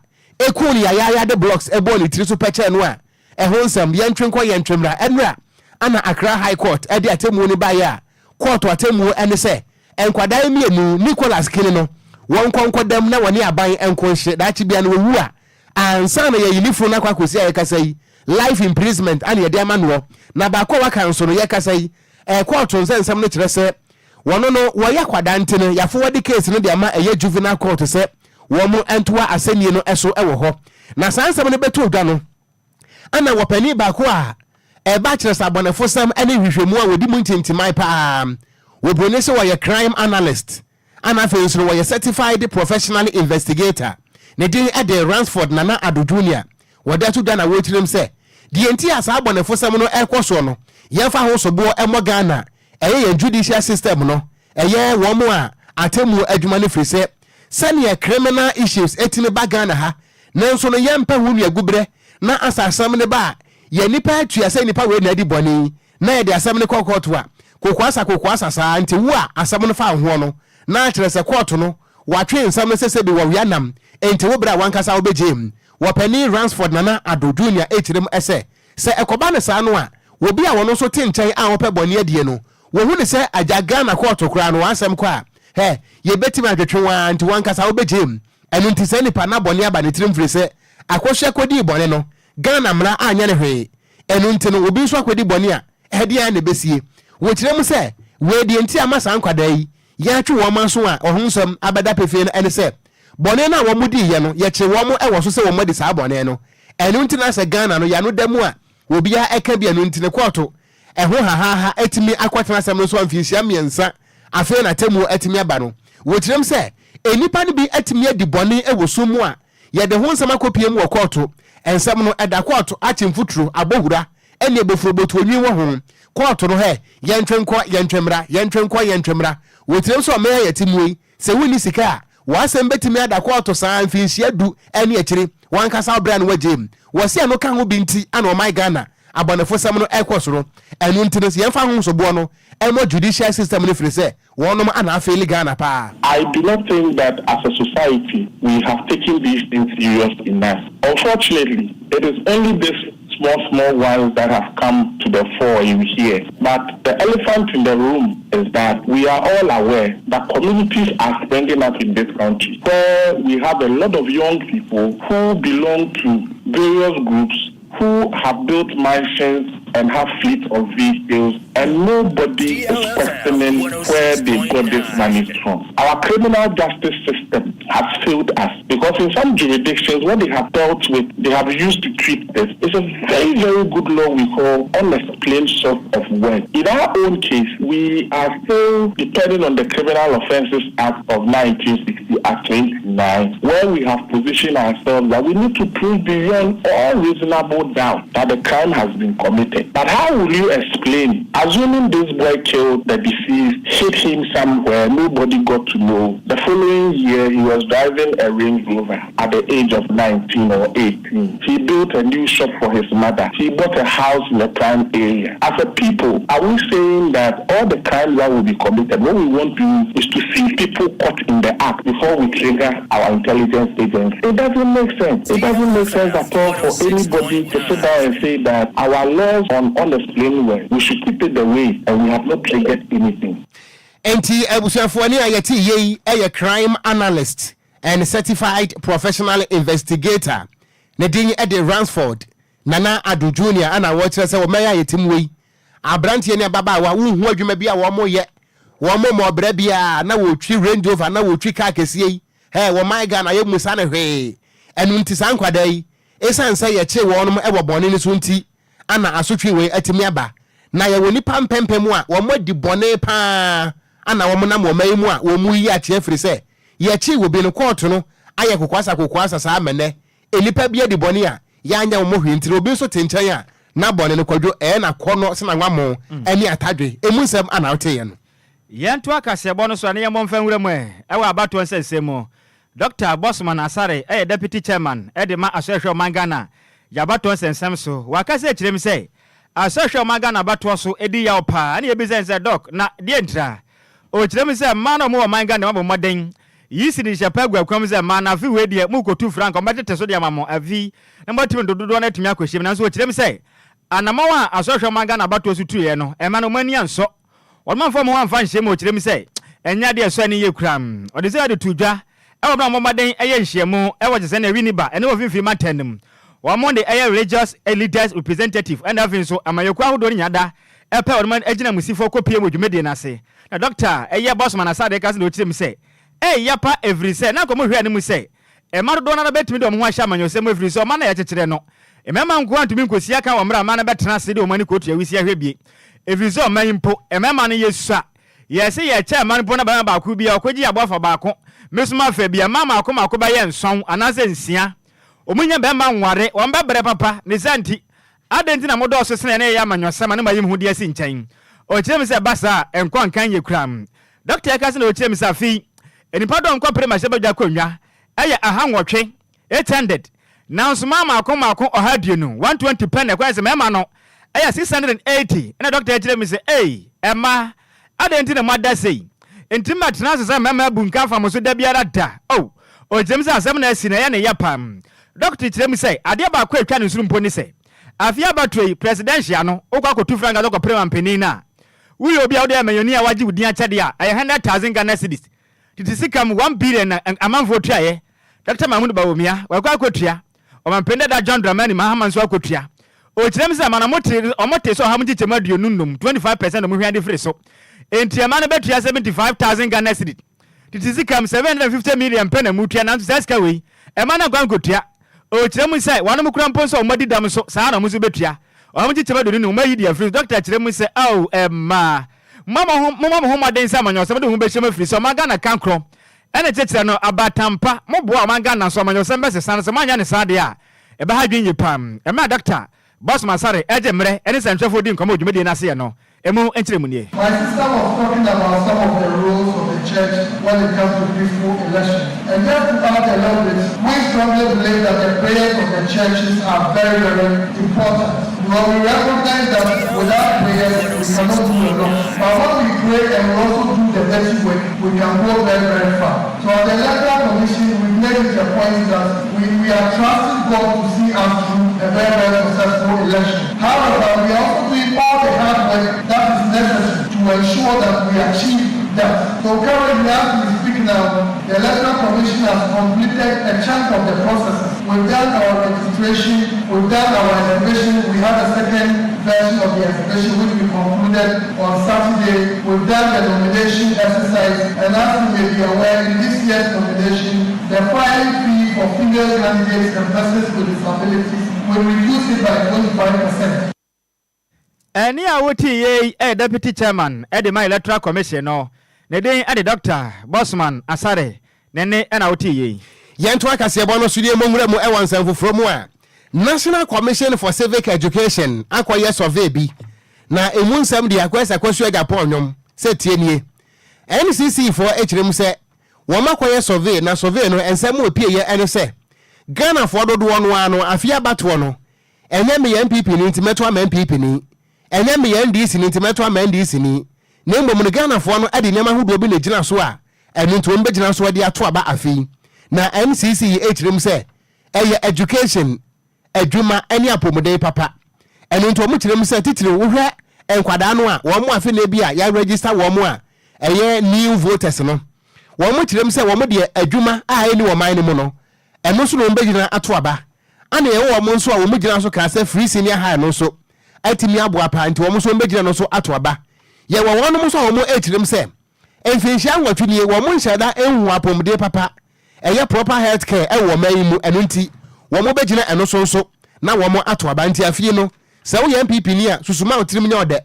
kuu no yayaaya de blocks bɔɔ ne tiri so pɛkyɛɛ no a ɛho nsɛm yɛntwe nkɔ yɛntwe mmra. Ɛnora ana Accra High Court de atemmuo no baeɛ a kɔɔto atemmuo ne sɛ nkwadaa yi mmienu Nicholas Kini no wɔnkɔ nkɔdam na wɔne aban nko nhye daakye bia no wɔwu a ansa na yɛayi ne funu no akɔ akɔsi a yɛkasa yi life imprisonment ana yɛde ama noɔ na baako a waka nso no yɛkasa yi kɔɔto nsɛnsɛm no kyerɛ sɛ Wɔno no wɔyɛ akwadaa nti no yafowɔde case no de ama ɛyɛ juvenile court sɛ wɔn ntoa asɛnnie no so wɔ hɔ. Na saa nsɛm no bɛtoo dwa no ɛna wɔpanin baako a ɛba kyerɛ sɛ abɔnefosɛm ne nhwehwɛmu a wɔdi mu ntintiman paa wɔ broni sɛ wɔyɛ crime analyst ɛna afei nso no wɔyɛ certified professional investigator ne din de Ransford Nana Addo Junior Wɔde ato dwa na wɔrekyerɛm sɛ deɛ nti a saa abɔnefosɛm no rekɔ soɔ no yɛmfa ho soboɔ mmɔ Ghana ɛyɛ yɛn judicial system no, ɛyɛ wɔn a atemmuo adwuma no firi sɛ sɛdeɛ criminal issues tumi ba Ghana ha nanso no yɛmpɛ ho nnuaguberɛ na asa asɛm no ba a yɛn nnipa atua sɛ nnipa wei na adi bɔne yi na yɛde asɛm no kɔ kɔɔto a Kokoasa kokoasa saa nti wo a asɛm no fa wo hoɔ no, na kyerɛ sɛ kɔɔto no watwe nsɛm no sɛ sɛbi wɔwea nam enti wo berɛ a wankasa wobɛgyee mu. Wɔpanin Ransford Nana Addo Junior kyerɛ mu sɛ, sɛ ɛkɔba no saa no a, obi a ɔno nso te nkyɛn a ɔpɛ bɔne adie no, wɔhu no sɛ agya Ghana kɔɔto koraa no w'asɛm kɔ a, hɛ, yɛbɛtumi atwetwe wo ara nti wankasa wobɛgyee mu. Ɛno nti saa nipa no abɔne aba ne tirim firi sɛ Akosua kɔdii bɔne no, Ghana mmara anyɛ no hwee. Ɛno nti no, obi nso akɔdi bɔne a, ɛdeɛn ara na ɛbɛsie? Wɔkyerɛ mu sɛ, wei deɛ nti a ama saa nkwadaa yi, yɛatwe wɔn aso a wɔn ho nsɛm abɛda pefee no ne sɛ, bɔne no a wɔdiiɛ no, yɛkyere wɔn wɔ so sɛ wɔadi saa bɔne no. Ɛno nti na sɛ Ghana no, yɛn ano da mu a, obiara ka bi, ɛno nti no kɔɔto ɛho hahaaha atumi akɔtena asɛm no so a mfinhyia mmiɛnsa afei na atemmuo atumi aba no. Wɔkyerɛ mu sɛ, nnipa no bi atumi adi bɔne wɔ sum mu a Yɛde ho nsɛm akɔpue mu wɔ kɔɔto. Nsɛm no, ɛda kɔɔto, akye mfuturo, abɔ hura, ɛne abofurobotuo nwi wɔ ho. Kɔɔto no, hɛ, yɛntwe nkɔ, yɛntwe mmra, yɛntwe nkɔ, yɛntwe mmra. Wɔ tirim sɛ ɔman a yɛte mu yi, sɛ wonni sika a, w'asɛm bɛtumi ada kɔɔto saa mfinhyia du ne akyiri, w'ankasa wo berɛ a na woagyae mu. Wɔse ɛno ka ho bi nti na ɔman Ghana abɔnefosɛm no rekɔ soro. Ɛno nti no, yɛmfa ahosoboɔ no mmɔ judicial system no firi sɛ wɔnom ana afeeli Ghana paa.
I do not think that as a society we have taken these things serious enough. Unfortunately, it is only this small, small ones that have come to the fore you hear. But the elephant in the room is that we are all aware that communities are springing up in this country where we have a lot of young people who belong to various groups who have built mansions and have fleets of vehicles and nobody is questioning where they got this money from. Our criminal justice system has failed us because in some jurisdictions what they have dealt with, they have used to treat this is a very, very good law we call unexplained source of wealth. In our own case, we are still depending on the Criminal Offences Act of 1960 Act 29, where we have positioned ourselves that we need to prove beyond all reasonable doubt that the crime has been committed. But how will you explain, assuming this boy killed the deceased, hid him somewhere, nobody got to know. The following year, he was driving a Range Rover at the age of 19 or 18. He built a new shop for his mother. He bought a house in a prime area. As a people, are we saying that all the crimes that will be committed, what we want to do is to see people caught in the act before we trigger our intelligence agents? It doesn't make sense. It doesn't make sense at all for anybody to sit down and say that our laws on unexplained wealth, we should keep it the way and we have not triggered anything.
Enti abusuafoɔ ne a yɛte yei yɛ crime analyst and certified professional investigator. Ne din de Ransford Nana Addo Junior ɛna wɔkyerɛ sɛ wɔ mmɛn a yɛte mu yi, aberanteɛ ne ababaawa wonhu adwuma bi a wɔyɛ, wɔn mmɔ ɔbrɛ biara na wɔtwi Range Rover na wɔtwi kaa kɛseɛ yi, hɛ wɔ man Ghana yɛmmusa no hwee. Ɛno nti saa nkwadaa yi, ɛsiane sɛ yɛkyee wɔnom wɔ bɔne no so nti ana asotwe wei atumi aba. Na yɛwɔ nnipa mpɛmpɛm a wɔadi bɔne pa ara ana wɔnam wɔ man yi mu a wɔreyi akyea firi sɛ yɛkyee obi no kɔɔto no ayɛ kokoasa kokoasa saa ma nnɛ nnipa bi adi bɔne a yɛanyɛ wɔn hwee nti no obi nso te nkyɛn a na bɔne no kwadwo ɛyɛ no akɔnnɔ sɛ n'anwammɔn ne atadwe emu nsɛm ana woteeɛ no.
Yɛntoa kaseɛbɔ no so a na yɛmmɔ mfa nwura mu ɛ wɔ abatoɔ nsɛnsɛm mu. Dɔkta Bossman Asare yɛ Deputy Chairman de ma Asɔɛhwɛ Ɔman Ghana yɛ abatoɔ nsɛnsɛm so. Wakasa akyerɛ mu sɛ Asɔɛhwɛ Ɔman Ghana abatoɔ so di yaw paa ɛna yɛbisae no sɛ Dɔk na deɛ ntira? Ɔkyerɛ mu sɛ mmaa no a wɔwɔ ɔman Ghana mu abɔ mmɔden yi si ne nhyɛ pa agu akwan mu sɛ mmaa no afe wei deɛ morekɔtu frank a wɔbɛtete so de ama mo afe yi na moatumi de dodoɔ no atumi akɔhyia mu nanso ɔkyerɛ mu sɛ anamɔn a Asɔɛhwɛ Ɔman Ghana abatoɔ so tuiɛ no ɛma no wɔn ani ansɔ. Wɔn amfa wɔn ho amfa anhyɛ mu, ɔkyerɛ mu sɛ, Ɛnyɛ ade a ɛsɔ ani yie koraa. Ɔde sɛ de too dwa wɔ bere a wɔbɔ mmɔden yɛ nhyiam wɔ kyesɛ na Winneba ne wɔ mfimfini mantam no mu. Wɔn de ɛyɛ Religious Leaders Representative ɛna afei nso amanyɔkuo ahodoɔ no nyinaa da pɛ wɔn agyinamusifoɔ kɔpue wɔ dwumadie no ase. Na Dɔkta a ɛyɛ Bossman Asare ka sɛ na ɔkyerɛ mu sɛ, Ɛyɛ pa ɛfiri sɛ na anka wɔhwɛ anim sɛ Mma dodoɔ no ara bɛtumi de wɔn ho ahyɛ amanyɔsɛm mu ɛfiri sɛ ɔman no a yɛkyekyerɛ no, mmarima nko ara ntumi nkɔsi aka wɔ mmerɛ a mmaa no bɛtena ase de wɔn ani kɔtua wisie ahwɛ bie. Ɛfiri sɛ ɔman yi mpo, mmarima no yɛsua. Yɛse yɛkyɛ mma no mpo na barima baako biara ɔkɔgye aboa fa baako, me nso mafa bi a, mmaa mmaako mmaako bɛyɛ nsɔn anaasɛ nsia. Wɔn nnya barima nware, wɔn bɛbrɛ papa. Ne saa nti, adɛn nti na modɔɔso sene yɛn na yɛyɛ amanyɔsɛm a na moayi mo ho de asi nkyɛn? Ɔkyerɛ mu sɛ ɛba saa a, ɛnkɔ nka nyɛ koraa. Dɔkta yi ka sɛ na ɔkyerɛ mu sɛ afei nnipa dɔm kɔpere mmarahyɛbadwa akonnwa yɛ ahanwɔtwe, 800, nanso mmaa mmaako mmaako ɔha aduonu, 120, pɛ na ɛkɔyɛ sɛ mmarima no. Ɛyɛ 680 Ɛna dɔkta yi kyerɛ me sɛ, Ei, mmaa, adɛn nti na moada sei? Enti mɛtena ase sɛ mmarima abu nka afa mo so da biara da? Oh, ɔkyerɛ mu sɛ asɛm no a asi no, ɛyɛ ne ya paa. Dɔkta yi kyerɛ mu sɛ, adeɛ baako a ɛtwa ne nsono mpo ne sɛ, afe abatoɔ yi, presidential no, wokɔ akɔtu frankaa sɛ wokɔpere mampanin no a, woyɛ obi a wode amanyɔni a wagye wo din akyɛdeɛ a, ɛyɛ 100,000 Ghana cedis. Tete sika mu, 1 billion na amanfoɔ tuaeɛ. Dɔkta Mahmoud Bawumia, wakɔ akɔtua. Ɔmanpanin dada John Dramani Mahama nso akɔtua. Ɔkyerɛ mu sɛ ama no wɔte wɔte sɛ ɔha mu nkyekyɛmu 25, 25 percent, na wɔhwia de firi so. Enti ɛma no bɛtua 75,000 Ghana cedi. Tete sika mu, 750 million pɛ na mutua nanso saa sika wei, ɛma no ankɔ ankɔtua. Ɔkyerɛ mu sɛ wɔnom kura mpo nso a wɔadi dɛm nso, saa ara na wɔn nso bɛtua. Ɔha mu nkyekyɛmu 25, wɔayi de afiri so. Dɔkta kyerɛ mu sɛ, Ao, ɛmmaa, momma mo ho mommɔ mo ho mmɔden sɛ amanyɔsɛm de ho bɛhyɛ mu afiri sɛ ɔman Ghana kankorɔ Ɛne kyekyerɛ no abaatan pa. Mo boa ɔman Ghana nso amanyɔsɛm bɛsesa no sɛ moanyɛ no saa deɛ a ɛbɛha adwene yie paa. Mmerɛ a Dɔkta Bossman Asare ɛregye mmerɛ ɛne nsɛnkyerɛfoɔ redi nkɔmmɔ wɔ dwumadie no aseɛ no ɛmu nkyerɛmu nie.
My sister was talking about some of the roles of the church when it comes to peaceful elections. And just to add a little bit, we strongly believe that the prayers of the churches are very, very important. Because we recognize that without prayers, we cannot do a lot. But when we pray and we also do the dirty work, we can go very, very far. So as the Electoral Commission, we've made it a point that we, we are trusting God to see us through a very, very successful election. However, we are also doing all the hard work that is necessary to ensure that we achieve that. So currently, as we speak now, the Electoral Commission has completed a chunk of the processes. We've done our registration, we've done our estimation, we have a second version of the estimation which we concluded on Saturday. We've done the nomination exercise, and as you may be aware, in this year's nomination, the filing fee for female candidates and persons with disabilities will reduce it by 25%.
Ɛnne a wotii yei yɛ Deputy Chairman de ma Electoral Commission no, ne din de Dɔkta Bossman Asare, ne nne na wotii yei.
Yɛntoa kaseɛbɔ no so deɛ mmɔ nwura mu wɔ nsɛm foforɔ mu a, National Commission for Civic Education akɔyɛ survey bi na ɛmu nsɛm deɛ akɔyɛ sɛ Akwasu Agyapong nnwom sɛ tie nie. NCC foɔ kyerɛ mu sɛ wɔn akɔyɛ survey na survey no nsɛm a ɛpieeɛ ne sɛ Ghanafoɔ dodoɔ no ara no afei abatoɔ no Ɛnyɛ meyɛ NPP ni nti mɛto ama NPP ni, ɛnyɛ meyɛ NDC ni nti mɛto ama NDC ni, na mmom no Ghanafoɔ no de nneɛma ahodoɔ bi na ɛgyina so a ɛno nti wɔn bɛgyina so de ato aba afe yi. Na MCC yi ɛkyerɛ mu sɛ ɛyɛ education, adwuma ne apɔmuden papa. Ɛno nti wɔn kyerɛ mu sɛ titiriw wohwɛ nkwadaa no a wɔn afe na bi a yɛaregister wɔn a ɛyɛ new voters no, wɔn kyerɛ mu sɛ wɔn deɛ adwuma a ɛnni wɔn man no mu no ɛno nso na wɔn bɛgyina ato aba. Ana yɛwɔ wɔn nso a wɔn gyina so kaa sɛ free senior high no nso atumi aboa paa nti wɔn nso wɔn bɛgyina no so ato aba. Yɛwɔ wɔnom nso a wɔn ɛrekyerɛ mu sɛ mfinhyia nwɔtwe nie wɔn nhyɛ da nhu apɔmuden papa ɛyɛ proper health care ɛwɔ ɔman yi mu ɛno nti wɔn bɛgyina ɛno so nso na wɔn ato aba nti afei no sɛ woyɛ NPP ni a susu ma wo tirim nyɛ ɔdɛ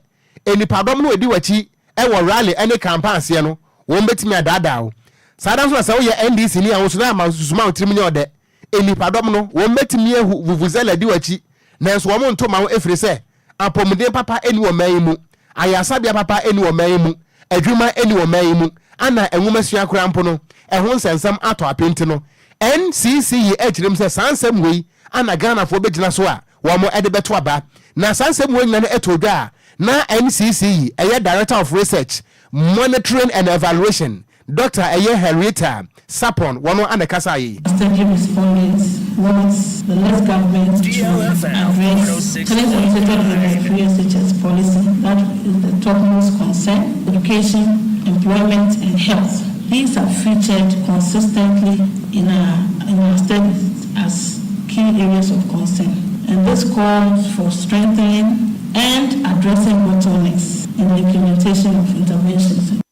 nnipadɔm no a ɛdi w'akyi wɔ rally ne campaign aseɛ no wɔn bɛtumi adaadaa wo. Saa da nso na sɛ woyɛ NDC ni a wo nso na ama susu ma wo tirim nyɛ ɔdɛ Nnipadɔm no, wɔbɛtumi ahu vuvuzela adi w'akyi, nanso wɔrento mma wo ɛfiri sɛ apɔmuden papa nni ɔman yi mu, ayaresabea papa nni ɔman yi mu, adwuma nni ɔman yi mu, ana nwomasua koraa mpo no, ɛho nsɛnsɛm atɔ ape nti no, NCC yi kyerɛ mu sɛ saa nsɛm wei ana Ghanafoɔ bɛgyina so a wɔde bɛto aba. Na saa nsɛm wei nyina no too dwa a, na NCC yi ɛyɛ Director of Research, Monitoring and Evaluation, Dɔkta ɛyɛ Henrietta Sapon wɔno ana ɛkasaeɛ yi.
Study respondents want the less government to address challenge associated with the free SHS policy. That is the topmost concern. Education, employment, and health. These are featured consistently in our, in our studies as key areas of concern. And this calls for strengthening and addressing bottlenecks in the implementation of interventions.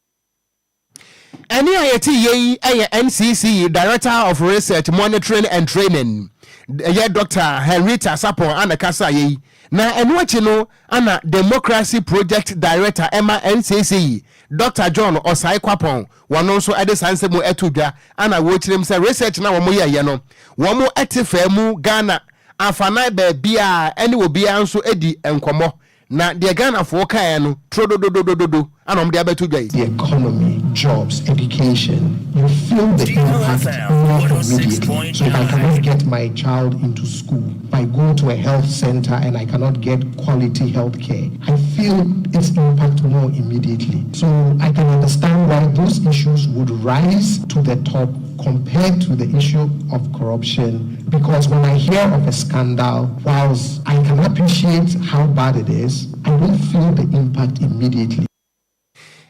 Ɛnne a yɛte yɛ yi yɛ NCC Director of Research, Monitoring and Training, ɛyɛ Dr. Henrietta Sapon ana kasa yɛ yi. Na ɛno akyi no ana Democracy Project Director ɛma NCC Dr. John Osai Kwapong wɔn nso ɛde saa nsɛm ɛto dwa ana wɔkyerɛ mu sɛ research na wɔn yɛyɛ no wɔn ɛte faa mu Ghana afanan baabiara ɛne obiara nso ɛdi nkɔmmɔ. Na deɛ Ghanafoɔ kaeɛ no, turodododododo ana wɔde abɛto dwa yi.
The economy. jobs, education, you feel the impact more immediately. So if I cannot get my child into school, if I go to a health center and I cannot get quality health care, I feel its impact more immediately. So I can understand why those issues would rise to the top compared to the issue of corruption because when I hear of a scandal, whilst I can appreciate how bad it is, I don't feel the impact immediately.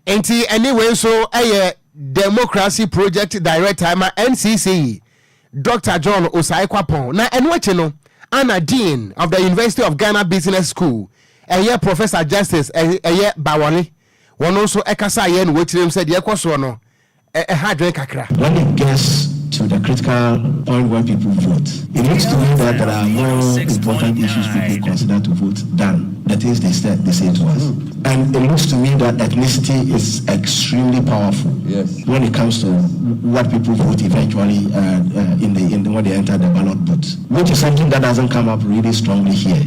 Nti ɛne wei nso yɛ Democracy Project Director ma NCCE, Dr. John Osai Kwapong. Na ɛno akyi no, ana Dean of the University of Ghana Business School, ɛyɛ Professor Justice ɛyɛ Bawole, wɔn nso ɛkasa yɛ no wɔkyerɛ mu sɛ deɛ ɛkɔ soɔ no ɛha adwene kakra.
When it gets to the critical point where people vote, it looks to me that there are more important issues people consider to vote than the things they said they say to us. And it looks to me that ethnicity is extremely powerful when it comes to what people vote eventually in the when they enter the ballot booth, which is something that doesn't come up really strongly here.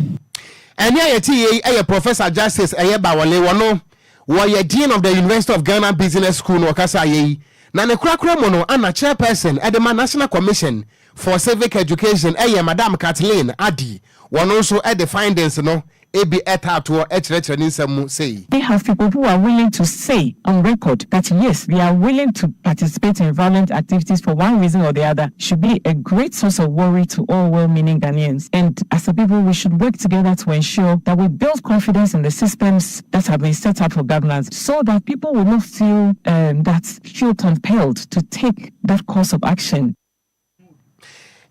Ɛne a yɛte yei ɛyɛ Professor Justice ɛyɛ Bawole, wɔno wɔyɛ Dean of the University of Ghana Business School na ɔkasa yɛ yi. Na ne korakora mu no, ana chairperson ɛde ma National Commission for Civic Education, ɛyɛ Madam Kathleen Adi, wɔno nso ɛde findings no ebi ɛtaatoɔ ɛkyerɛkyerɛ ne nsɛm mu sei.
They have people who are willing to say on record that yes, we are willing to participate in violent activities for one reason or the other should be a great source of worry to all well-meaning Ghanaians. And as a people, we should work together to ensure that we build confidence in the systems that have been set up for governance so that people will not feel that feel compelled to take that course of action.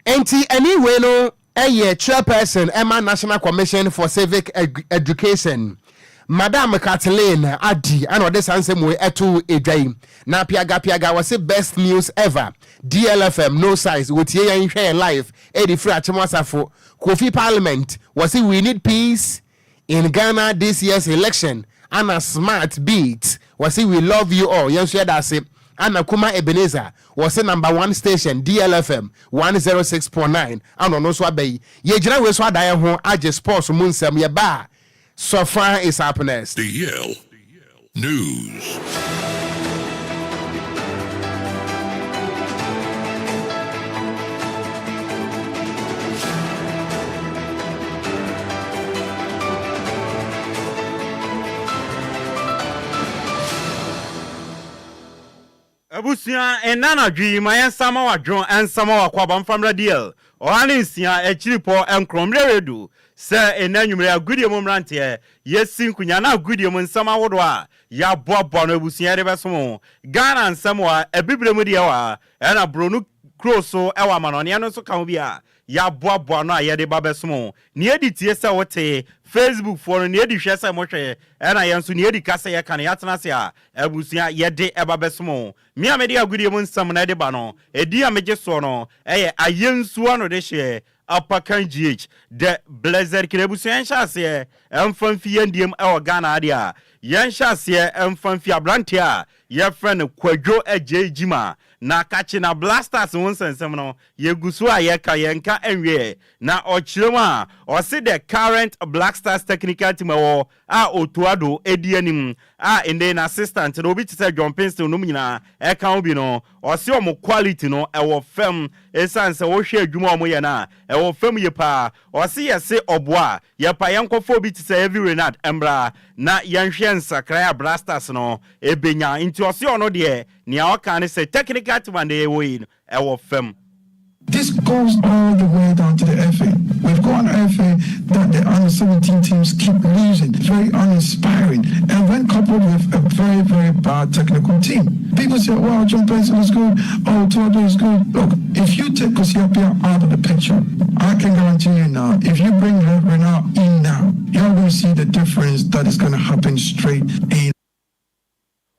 Nti anyway no, ɛyɛ chairperson ɛma National Commission for Civic Education, Madam Kathleen Adi, ana ɔde saa nsɛm wei ɛto edwa yi. Na piaga piaga wɔsi best news ever, DLFM no size, wɔtie yɛn hwɛ yɛn live ɛde firi Akyem Asafo. Kofi Parliament wɔsi we need peace in Ghana this year's election. Ana Smart Beat wɔsi we love you all, yɛn nso yɛda ase. Ana Kuma Ebenezer wɔsi number one station DLFM 106.9, ana ɔno nso aba yi. Yɛgyina wei so adan ho agye sports mu nsɛm. Yɛba a, Sɔfa is up next.
DL News.
Abusua, ɛna anadwo yi ma yɛnsa ma wadwo ɛnsa ma wakɔ abamfamra DL 106.9 mmerɛ redu sɛ ɛna nwummerɛ agudie mu mmeranteɛ yɛsi nkonya na agudie mu nsɛm ahodoɔ a yɛaboaboa no abusua de bɛsom Ghana nsɛm wɔ abibire mu deɛ wɔ a ɛna buronu kuro so ɛwɔ amanɔneɛ no nso ka ho bi a yɛaboaboa no a yɛde ba bɛsom. Nea ɛdi tie sɛ wote Facebook foɔ no, nea ɛdi hwɛ sɛ mohwɛ, ɛna yɛn nso nea ɛdi ka sɛ yɛka no yɛatena ase a abusua yɛde ɛba bɛsom. Me a mede agudie mu nsɛm no ɛde ba no, ɛdi a megye soɔ no ɛyɛ ayɛnsuo ano de hyɛ Apakan GH the Blessed Kid. Abusua, yɛnhyɛ aseɛ ɛmfa mfi yɛn diem ɛwɔ Ghana adeɛ a yɛnhyɛ aseɛ ɛmfa mfi aberanteɛ a yɛfrɛ no Kwadwo Agye Gyima na kakye na Black Stars ho nsɛnsɛm no yɛgu so a yɛka yɛnka nwie. Na ɔkyerɛ mu a ɔse the current Black Stars technical team ɛwɔ a Otto Addo edi anim a ɛnɛ na assistant no obi te sɛ John Paintsil nom nyinaa ɛka ho bi no, ɔse ɔmo quality no ɛwɔ fam ɛsiane sɛ wɔhwɛ adwuma a ɔmo yɛ no a ɛwɔ fam yie paa. Ɔse yɛse ɔboa yɛpa yɛnkɔfo obi te sɛ Hervé Renard mbra na yɛnhwɛ nsakrae a Black Stars no ebenya. Nti ɔse ɔno deɛ nea ɔka ne sɛ technical team a ne yɛwɔ yi no ɛwɔ fam.
This goes all the way down to the FA. We've got an FA that the under 17 teams keep losing. It's very uninspiring. And when coupled with a very, very bad technical team. People say, well, John Paintsil is good. Oh, Otto is good. Look, if you take Kwesi Appiah out of the picture, I can guarantee you now, if you bring Renard in now, you're going to see the difference that is going to happen straight in.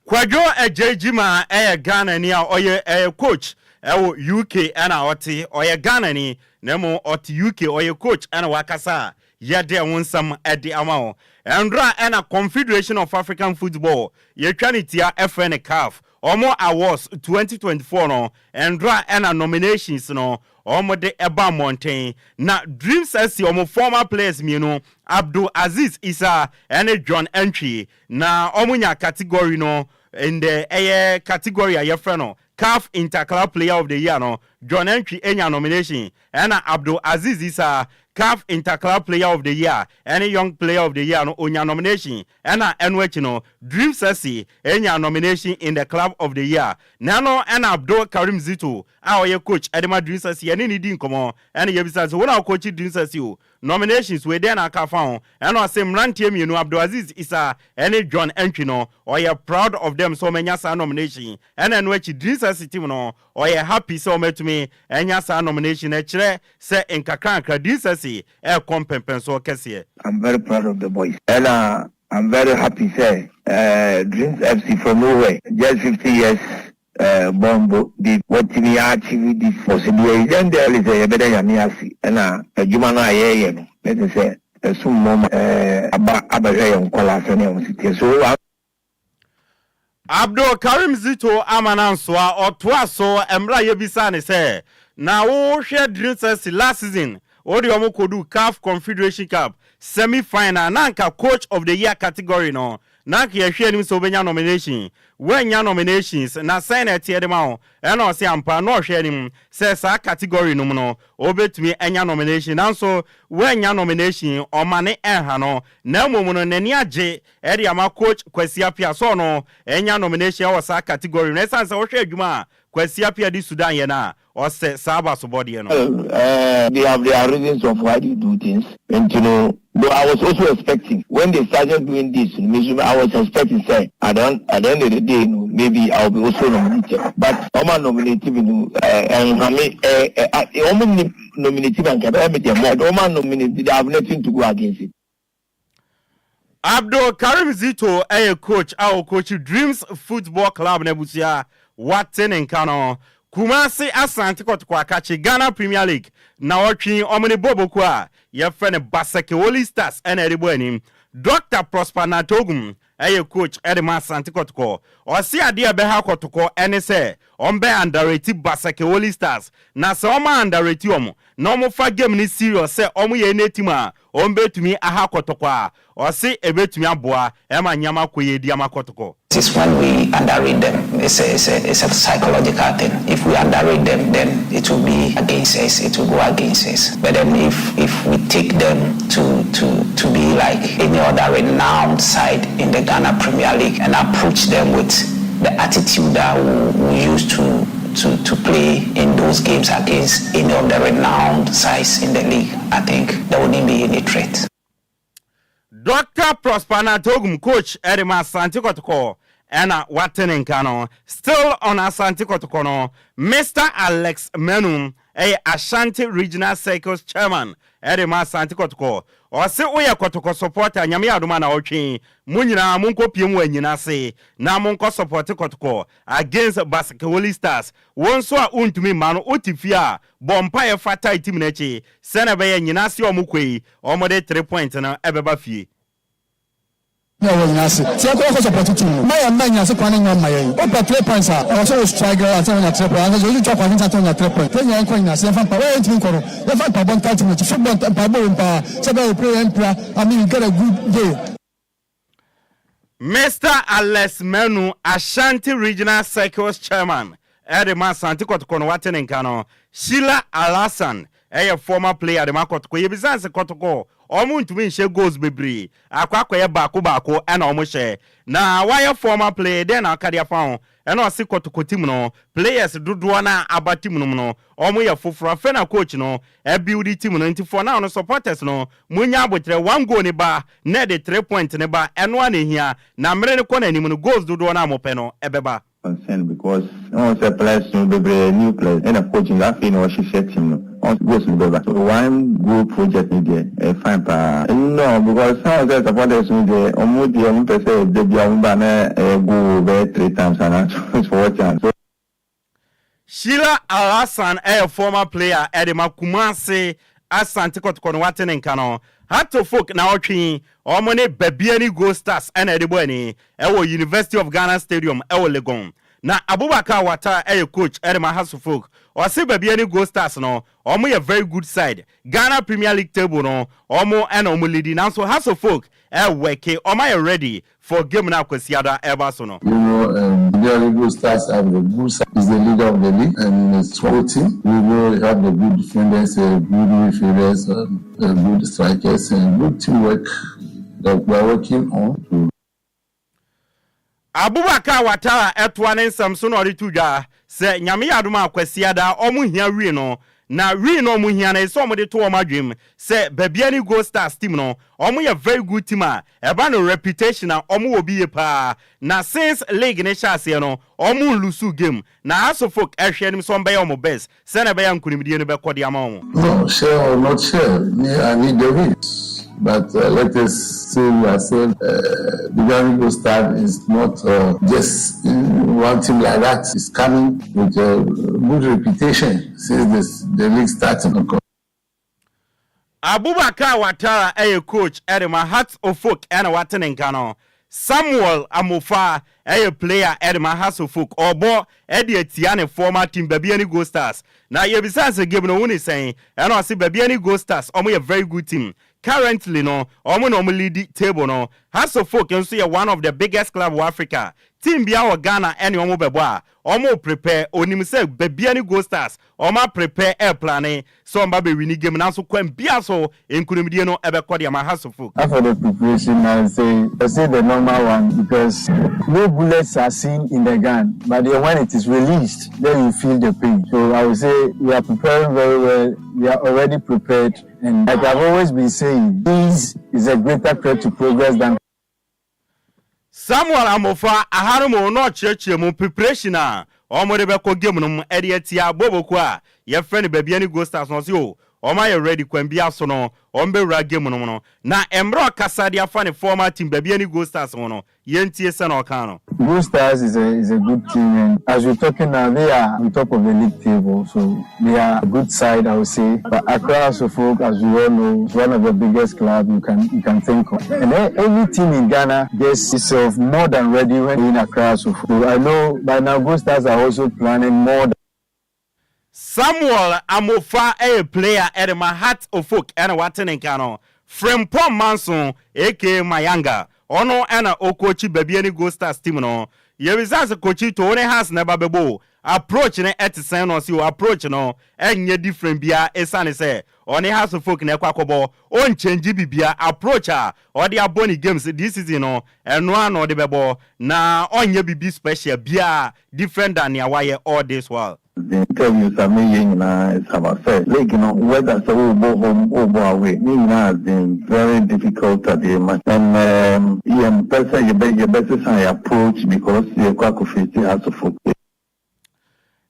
Kwadwo Agye Gyima ɛyɛ Ghana ni a ɔyɛ ɛyɛ coach ɛwɔ UK, ɛna ɔte ɔyɛ Ghana ni na mmom ɔte UK, ɔyɛ coach ɛna wakasa a yɛde ɛho nsɛm ɛde ama wo. Ɛndora ɛna Confederation of African Football, yɛtwa ne tia ɛfrɛ ne CAF, ɔmo awards 2024 no, ɛndora ɛna nominations no ɔmo de ɛba mmɔnten. Na Dreams FC ɔmo former players mmienu, Abdul Aziz Isa ɛne John Entry, na ɔmo nya category no. In the ɛyɛ category a yɛfrɛ no CAF Interclub Player of the Year no, John Antwi anya nomination, ɛna Abdul Aziz Issah, CAF Interclub Player of the Year ɛne Young Player of the Year no, onya nomination, ɛna ɛno akyi no Dreams SC anya nomination in the Club of the Year. Na ɛno ɛna Abdul Karim Zito a ɔyɛ coach ɛde ma Dreams SC ɛne ne di nkɔmmɔ, ɛna yɛbisa sɛ, wo na wo coach Dreams SC o, nominations wei dɛn na aka afa ho? Ɛna ɔse mmeranteɛ mmienu, Abdul Aziz Issah ɛne John Antwi no, ɔyɛ proud of them sɛ ɔmanya saa nomination. Ɛna ɛno akyi Dreams SC team no, ɔyɛ happy sɛ ɔmatumi ɛnya saa nomination. Ɛkyerɛ sɛ nkakrankra Dreams SC ɛrekɔ mpɛmpɛnsoɔ kɛseɛ.
I'm very proud of the boys. And I'm very happy, sɛ, Dreams FC from nowhere, just 50 years born, the what we achieve this possibility. Then there is a better Nyame ase. And adwuma no a yɛyɛ no, let me say, ɛsum mɔma aba abɛhwɛ yɛn nkɔla sɛnea wɔn si teɛ. So
Abdul Karim Zito ama no nso a ɔtoa so mmerɛ a yɛbisa ne sɛ, na wohwɛ Dreams SC last season, wode ɔmo kɔdu CAF Confederation Cup semi final, na anka Coach of the Year category no na anka yɛhwɛ anim sɛ wobɛnya nomination, woanya nominations, na sɛn na ɛteɛ de ma wo? Ɛna ɔse ampa na ɔhwɛ anim sɛ saa category no mu no wobɛtumi anya nomination, nanso woanya nomination, ɔma ne ɛnha no, na mmom no n'ani agye ɛde ama Coach Kwasi Appiah sɛ ɔno ɛnya nomination ɛwɔ saa category no, ɛsiane sɛ wohwɛ adwuma a Kwasi Appiah de Sudan yɛ no a, ɔsɛ saa abasobɔdeɛ no.
They have their reasons of why they do things. And though I was also expecting when they started doing this, I was expecting sɛ at the end of the day, maybe I'll be also nominated. But I'm nominated, and I'm nominated and more. I'm nominated. They have nothing to go against it.
Abdul Karim Zito ɛyɛ coach a ɔcoach Dreams Football Club n'abusua wate ne nka no. Kumase Asante Kɔtɔkɔ akakye, Ghana Premier League na ɔtwe ɔmo ne bɔbɔku a yɛfrɛ no Basake Holy Stars ɛna ɛde bɔ anim. Dr Prosper Narteh Ogum ɛyɛ coach ɛde ma Asante Kɔtɔkɔ. Ɔsi adeɛ ɛbɛha Kɔtɔkɔ ɛne sɛ ɔmbɛ underrate Basake Holy Stars, na sɛ ɔmo underrate ɔmo na ɔmo fa game ne serious sɛ ɔmo yɛ ne team a ɔmo aha Kɔtɔkɔ a, ɔsi ebetumi aboa ɛma nneɛma kɔ yie di ama Kɔtɔkɔ.
It's when we underrate them. It's a psychological thing. If we underrate them, then it will be against us. It will go against us. But then if we take them to be like any other renowned side in the Ghana Premier League and approach them with the attitude that we used to play in those games against any of the renowned sides in the league, I think there wouldn't be any threat.
Dr Prosper Narteh Ogum, coach ɛde ma Asante Kɔtɔkɔ, ɛna wate ne nka no. Still on Asante Kɔtɔkɔ no, Mr Alex Manu ɛyɛ Ashanti Regional Circles chairman ɛde ma Asante Kɔtɔkɔ. Ɔse woyɛ Kɔtɔkɔ supporter, Nyame yɛ adoma na ɔtwe mo nyinaa monkɔ pie mu wɔ anyina ase na monkɔ support Kɔtɔkɔ against Basake Holy Stars. Wɔn nso a wontumi mma no, wote fie a, bɔ mpaeɛ fata team no akyi sɛne ɛbɛyɛ nyina ase ɔmo kɔ yi, ɔmo de 3 point no ɛbɛba fie.
Ní ɛwɔ nyina ase tí ɛkɔ ɛkɔ support team no má yɛn mma nyina ase kwan ne nyɛ ɔma yɛn o pɛ 3 points a, ɛwɔ sɛ o struggle ansa wɔnya 3 points, ansa osi twa kwan ansa wɔnya 3 points. Yɛn nyɛ nkɔ nyina ase, yɛn fa mpa wɔyɛ ntumi nkɔ no, yɛn fa mpaebɔ nta team n'akyi. Football, mpaebɔ wɔ mpaa sɛ bɛyɛ o play yɛn mpira. I mean, you get a good day.
Mr Alex Manu, Ashanti Regional Circles chairman ɛde ma Asante Kɔtɔkɔ no, wate ne nka no. Sheila Alhassan ɛyɛ former player de ma Kɔtɔkɔ. Yɛbisa sɛ Kɔtɔkɔ ɔmo ntumi nhyɛ goals bebree, akɔ akɔyɛ baako baako ɛna ɔmo hyɛ, na wayɛ former player, dɛn na aka de afa ho? Ɛna ɔse Kɔtɔkɔ team no players dodoɔ na aba team no mu no, ɔmo yɛ foforɔ afɛ na coach no ɛbuild team no, nti for now no, supporters no munya abotire. One goal ne ba na ɛde 3 point ne ba, ɛno a na ehia, na mmere no kɔ n'anim no, goals dodoɔ no a mopɛ no ɛbɛba.
Concerned because wọn sɛ players no bebree, new players, ɛna coaching afei na ɔhyehyɛ team no, wọn goals no bɛba. So one goal project ni deɛ, ɛyɛ fine paa no, because wọn sɛ supporters no deɛ, ɔmo deɛ ɔmo pɛ sɛ ɛde bi a ɔmo ba na ɛyɛ goal bɛyɛ three times ana four times. So
Sheila Alhassan ɛyɛ former player ɛde ma Kumase Asante Kɔtɔkɔ no, wate ne nka no. Hearts of Oak na ɔtwe ɔmo ne Bibiani Gold Stars ɛna ɛde bɔ ani ɛwɔ University of Ghana Stadium ɛwɔ Legon. Na Abubakar Ouattara yɛ coach de ma Hearts of Oak. Ɔse Bibiani Gold Stars no wɔn yɛ very good side. Ghana Premier League table no wɔn na wɔn leadi nanso Hearts of Oak ɛɛwɛke, wɔn ayɛ ready for game no a Kwasiada ɛreba so no.
You know, Bibiani Gold Stars have the good side, is the leader of the league and a strong team. We know they have the good defenders, good midfielders, good strikers and good teamwork that we are working on to
Abubakar Ouattara ɛtoa ne nsɛm so na ɔde to dwa sɛ Nyame yɛ adom a Kwasiada wɔn hia win no na win no wɔn hia no ɛsɛ wɔn de to wɔn adwenem sɛ Bibiani Gold Stars team no wɔn yɛ very good team a ɛba no reputation a wɔn wɔ bi yie paa na since league no hyɛ aseɛ no wɔn nlusu game na Hearts of Oak ɛhwɛ anim sɛ wɔn bɛyɛ wɔn best sɛnea ɛbɛyɛ a nkunimdie no bɛkɔ de ama wɔn.
No, share or not share, me I need the wins but uh, let us say ourselves uh, Bibiani Gold Stars is not uh, just one team like that. It's coming with a good reputation since this, the league starting.
Abubakar Ouattara yɛ coach de ma Hearts of Oak na wate ne nka no. Samuel Amofa yɛ player de ma Hearts of Oak. Ɔrebɔ de atia ne former team Bibiani Gold Stars. Na yɛbisaa sɛ game no ɔhu ne sɛn? Ɛna ɔse Bibiani Gold Stars wɔn yɛ very good team. Currently no wɔn na wɔn leadi table no. Hearts of Oak nso yɛ one of the biggest club wɔ Africa. Team biara wɔ Ghana ne wɔn bɛbɔ a, wɔn prepare. Onim sɛ Bibiani Gold Stars wɔn aprepare ɛreplane sɛ wɔn ba bɛ wini game nanso kwan biara so nkunimdie no ɛbɛkɔ de ama Hearts of Oak.
As for the preparation, I say I say the normal one because no bullets are seen in the gun, but then when it is released, then you feel the pain. So I would say we are preparing very well. We are already prepared, and like I've always been saying, ease is a greater threat to progress than
Samuel Amofa aha no mu na ɔkyerɛkyerɛ mu preparation a wɔde bɛkɔ game no mu de atia Boboko a yɛfrɛ no Bibiani Gold Stars no. Ɔse o wɔn ayɛ ready kwan biara so no wɔn bɛwura game no mu no. Na mmerɛ ɔkasa de afa ne former team Bibiani Gold Stars ho no, yɛntie sɛnea ɔkaa no.
Gold Stars is a is a good team and as we're talking now they are on top of the league table so they are a good side I would say but Accra Hearts of Oak as we all know is one of the biggest club you can you can think of and any team in Ghana gets itself more than ready when in Accra Hearts of Oak so I know by now Gold Stars are also planning more than
Samuel Amofa yɛ player de ma Hearts of Oak na wate ne nka no. Frimpong Manso aka Mayanga, ɔno na ɔcoachi Bibiani Gold Stars team no. Yɛbisaa sɛ coachi to wo ne Hearts na ɛba bɛbɔ o, approach no te sɛn na ɔse o approach no nyɛ different biara ɛsiane sɛ ɔne Hearts of Oak na ɛkɔ akɔbɔ, ɔnkyɛngye biribiara, approach a ɔde abɔ ne games this season no ɛno ara na ɔde bɛbɔ na ɔnyɛ biribi special biara different than nea wayɛ all this while.
The interviews a meyɛ nyinaa is about sɛ league no whether sɛ wobɔ home wobɔ away ne nyinaa has been very difficult adeɛ ma and um, yɛmpɛ sɛ yɛbɛ yɛbɛsesa yɛ approach because yɛkɔ akɔfeesi Hearts of Oak.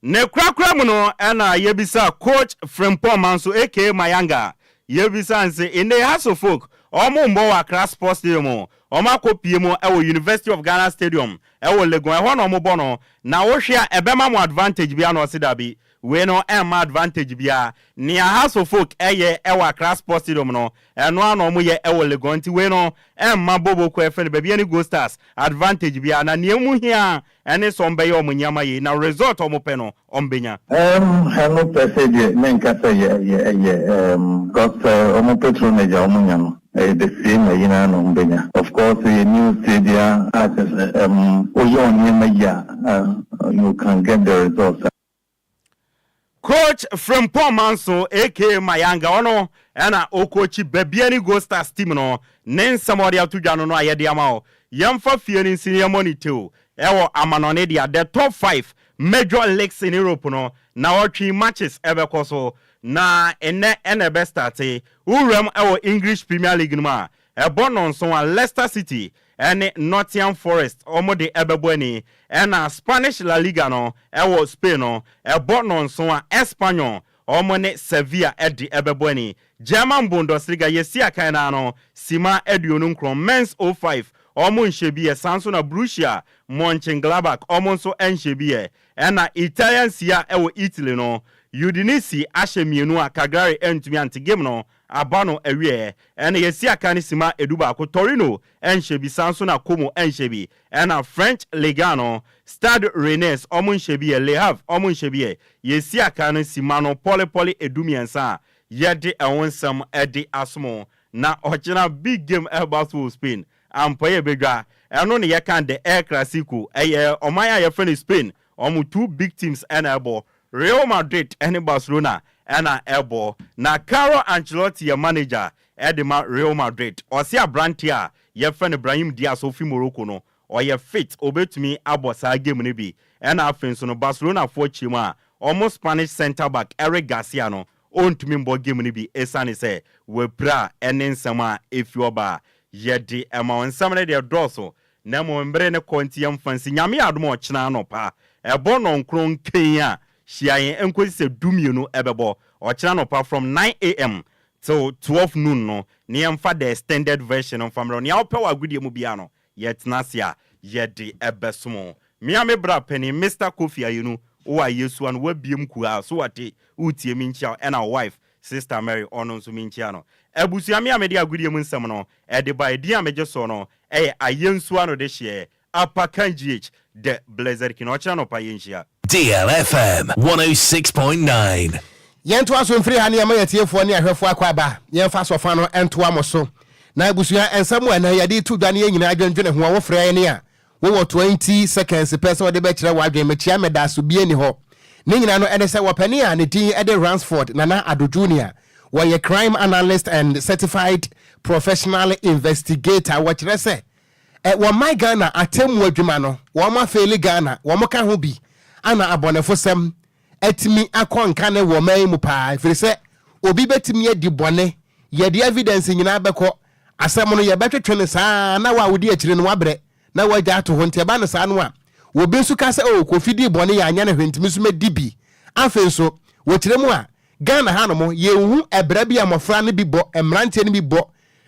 Ne korakora mu no ɛna yɛbisa coach Frimpong Manso aka Mayanga, yɛbisa no se nnɛ yi Hearts of Oak ɔmo mmɔ wɔ Accra Sports Stadium o, ɔmo akɔ pie mu wɔ University of Ghana Stadium wɔ Legon, ɛhɔ na ɔmo bɔ no, na wohwɛ a ɛbɛma mo advantage biara? Na ɔse dabi, wei no ɛmma advantage biara, nea Hearts of Oak ɛyɛ wɔ Accra Sports Stadium no ɛno ara na ɔmo yɛ wɔ Legon, nti wei no ɛmma Bobo ko ɛfrɛ no Bibiani Gold Stars advantage biara, na nea emu hia Ɛne sɛ ɔmbɛyɛ ɔmo nneɛma yie na result a ɔmo pɛ no ɔmo bɛnya.
Erm ɛno pɛ sɛ deɛ menka sɛ yɛ yɛ ɛyɛ erm cos ɔmo patronage a ɔmo nya no ɛyɛ the same ɛyi naa na ɔmo bɛnya of course ɛyɛ new stadia a kyerɛ sɛ erm woyɛ wo nneɛma yie a you can get the results.
Coach Frimpong Manso aka Mayanga ɔno ɛna ɔcoachi Bibiani Gold Stars team no ne nsɛm a ɔde ato dwa no no a yɛde ama wo. Yɛmfa fie no nsi na yɛmmɔ ne tew ɛwɔ amanɔne dea the top five major leagues in Europe no naawɔtwe matches ɛbɛkɔ so na nnɛ ɛna ɛbɛ starte. Wo wuram ɛwɔ English Premier League no mu a ɛbɔ nnɔnson a Leicester City ɛne Nottingham Forest wɔn de ɛbɛbɔ ani ɛna Spanish La Liga no ɛwɔ Spain no ɛbɔ nnɔnson a Espanyol wɔn ne Sevilla ɛde ɛbɛbɔ ani. German Bundesliga yɛsi akan no ara no sima 29 Mainz 05 wɔn nhyɛ bi ɛ saa nso na Borussia Mönchengladbach wɔn nso nhyɛ bi ɛ ɛna Italian Serie A ɛwɔ Italy no Udinese ahyɛ mmienu a Cagliari antumi ante game no. aba no awieɛ. Ɛna yɛsi aka no sima 11, Torino nhyɛ bi, saa nso na Como nhyɛ bi. Ɛna French Ligue 1 no, Stade Rennais ɔmo nhyɛ bi ɛ, Le Havre ɔmo nhyɛ bi ɛ. Yɛsi aka no sima no pɔlepɔle 13 a yɛde ɛho nsɛm de asom. Na ɔkyena big game ɛreba so wɔ Spain. Ampa yɛ bɛdwa. Ɛno ne yɛka the El Clasico. Ɛyɛ ɔman a yɛfrɛ no Spain. Wɔn two big teams ɛna ɛbɔ. Real Madrid ɛne Barcelona ɛna ɛbɔ. Na Carlo Ancelotti yɛ manager ɛde ma Real Madrid. Ɔse aberanteɛ a yɛfrɛ no Brahim Diaz ofi Morocco no, ɔyɛ fit, obetumi abɔ saa game no bi. Ɛna afei nso no Barcelona foɔ kyerɛ mu a, wɔn Spanish centre back Eric Garcia no, ɔntumi mbɔ game no bi esiane sɛ wapira ɛne nsɛm a efi hɔ ba a yɛde ɛma wo. Nsɛm no deɛ dɔɔso na mmom mmere no kɔ nti yɛmfa nsi. Nyame yɛ adom a ɔkyena anɔpa ɛbɔ nnɔnkron nkan a, hyia yɛn nkosi sɛ 12 ɛbɛbɔ. Ɔkyena anɔpa from 9 a.m. till 12 noon no na yɛmfa the extended version no mfa mmerɛ wo. Nea wopɛ wɔ agodie mu biara no yɛtena ase a yɛde ɛbɛsom wo. Me a me bra panin Mister Kofi Ayenu wowɔ Ayesua no wabiem kuhaa so wate woretie me nkyia wo ɛna wo wife Sister Mary ɔno nso menkyia no. Abusua me a mede agodie mu nsɛm no ɛde baeɛ din a megye soɔ no ɛyɛ Ayensua no dehyeɛ Apakan GH The Blessed King Ɔkyena anɔpa yɛnhyia.
DLFM 106.9.
Yɛntoa so mfiri ha ne yɛma yɛatiefoɔ ne ahwɛfoɔ akwaaba. Yɛmfa sɔfa no ntoa mo so. Na abusua, nsɛm a ɛnnɛ yɛde reto dwa ne yɛn nyinaa dwendwene ho a wofrɛ yɛn a, wowɔ 20 seconds pɛ sɛ wode bɛkyerɛ w'adwene. Mekyea medaso bia nni hɔ. Ne nyinaa no ɛne sɛ wɔpanin a ne din de Ransford Nana Addo Junior, wɔyɛ crime analyst and certified professional investigator. Wɔkyerɛ sɛ Ɛ wɔ man Ghana atemmu adwuma no wɔn afeeli Ghana wɔn ka ho bi ana abɔnefosɛm atumi akɔ nkane wɔ man yi mu paa ɛfiri sɛ obi bɛtumi adi bɔne yɛde evidence nyinaa bɛkɔ asɛm no yɛbɛtwetwe no saa na wo a wodi akyire no wabrɛ na wagya ato hɔ nti ɛba no saa no a obi nso ka sɛ oh Kofi dii bɔne yɛ anyɛ no hwee nti me nso mɛdi bi afei nso wɔkyerɛ mu a Ghana hanom yɛnhu ɛbra bi a mmɔfra no bi bɔ mmeranteɛ no bi bɔ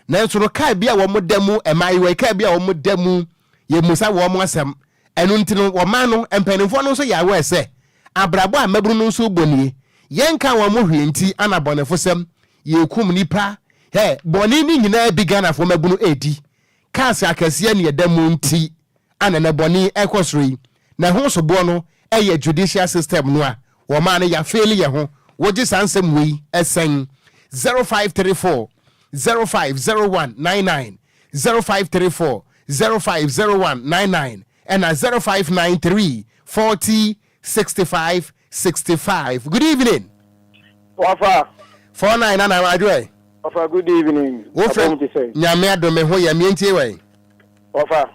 Nanso no kaa bi a wɔda mu, mmaayewa yi kaa bi a wɔda mu, yɛmmisa wɔn asɛm. Ɛno nti no, wɔman no mpanimfoɔ no nso yɛ aware sɛ abrabɔ a mmabunu no nso rebɔ nie. Yɛnka wɔn ho hwee nti ana bɔnefosɛm, yɛrekum nnipa, hɛ, bɔne no nyinaa bi Ghanafoɔ mmabunu redi. Cars akɛseɛ ne ɛda mu nti ana na bɔne ɛkɔ soro yi. Na ɛho soboɔ no yɛ judicial system no a wɔmaa no yɛafeeli yɛn ho. Wogye saa nsɛm wei sɛn? 0534 050199, 0534 050199 ɛna 0593 40 65 65. Good evening.
Wafa.
49 nana adwo ɛ.
Wafa good evening.
Wofrɛ nyame adome ho yɛ mientie wɛ.
Wafa.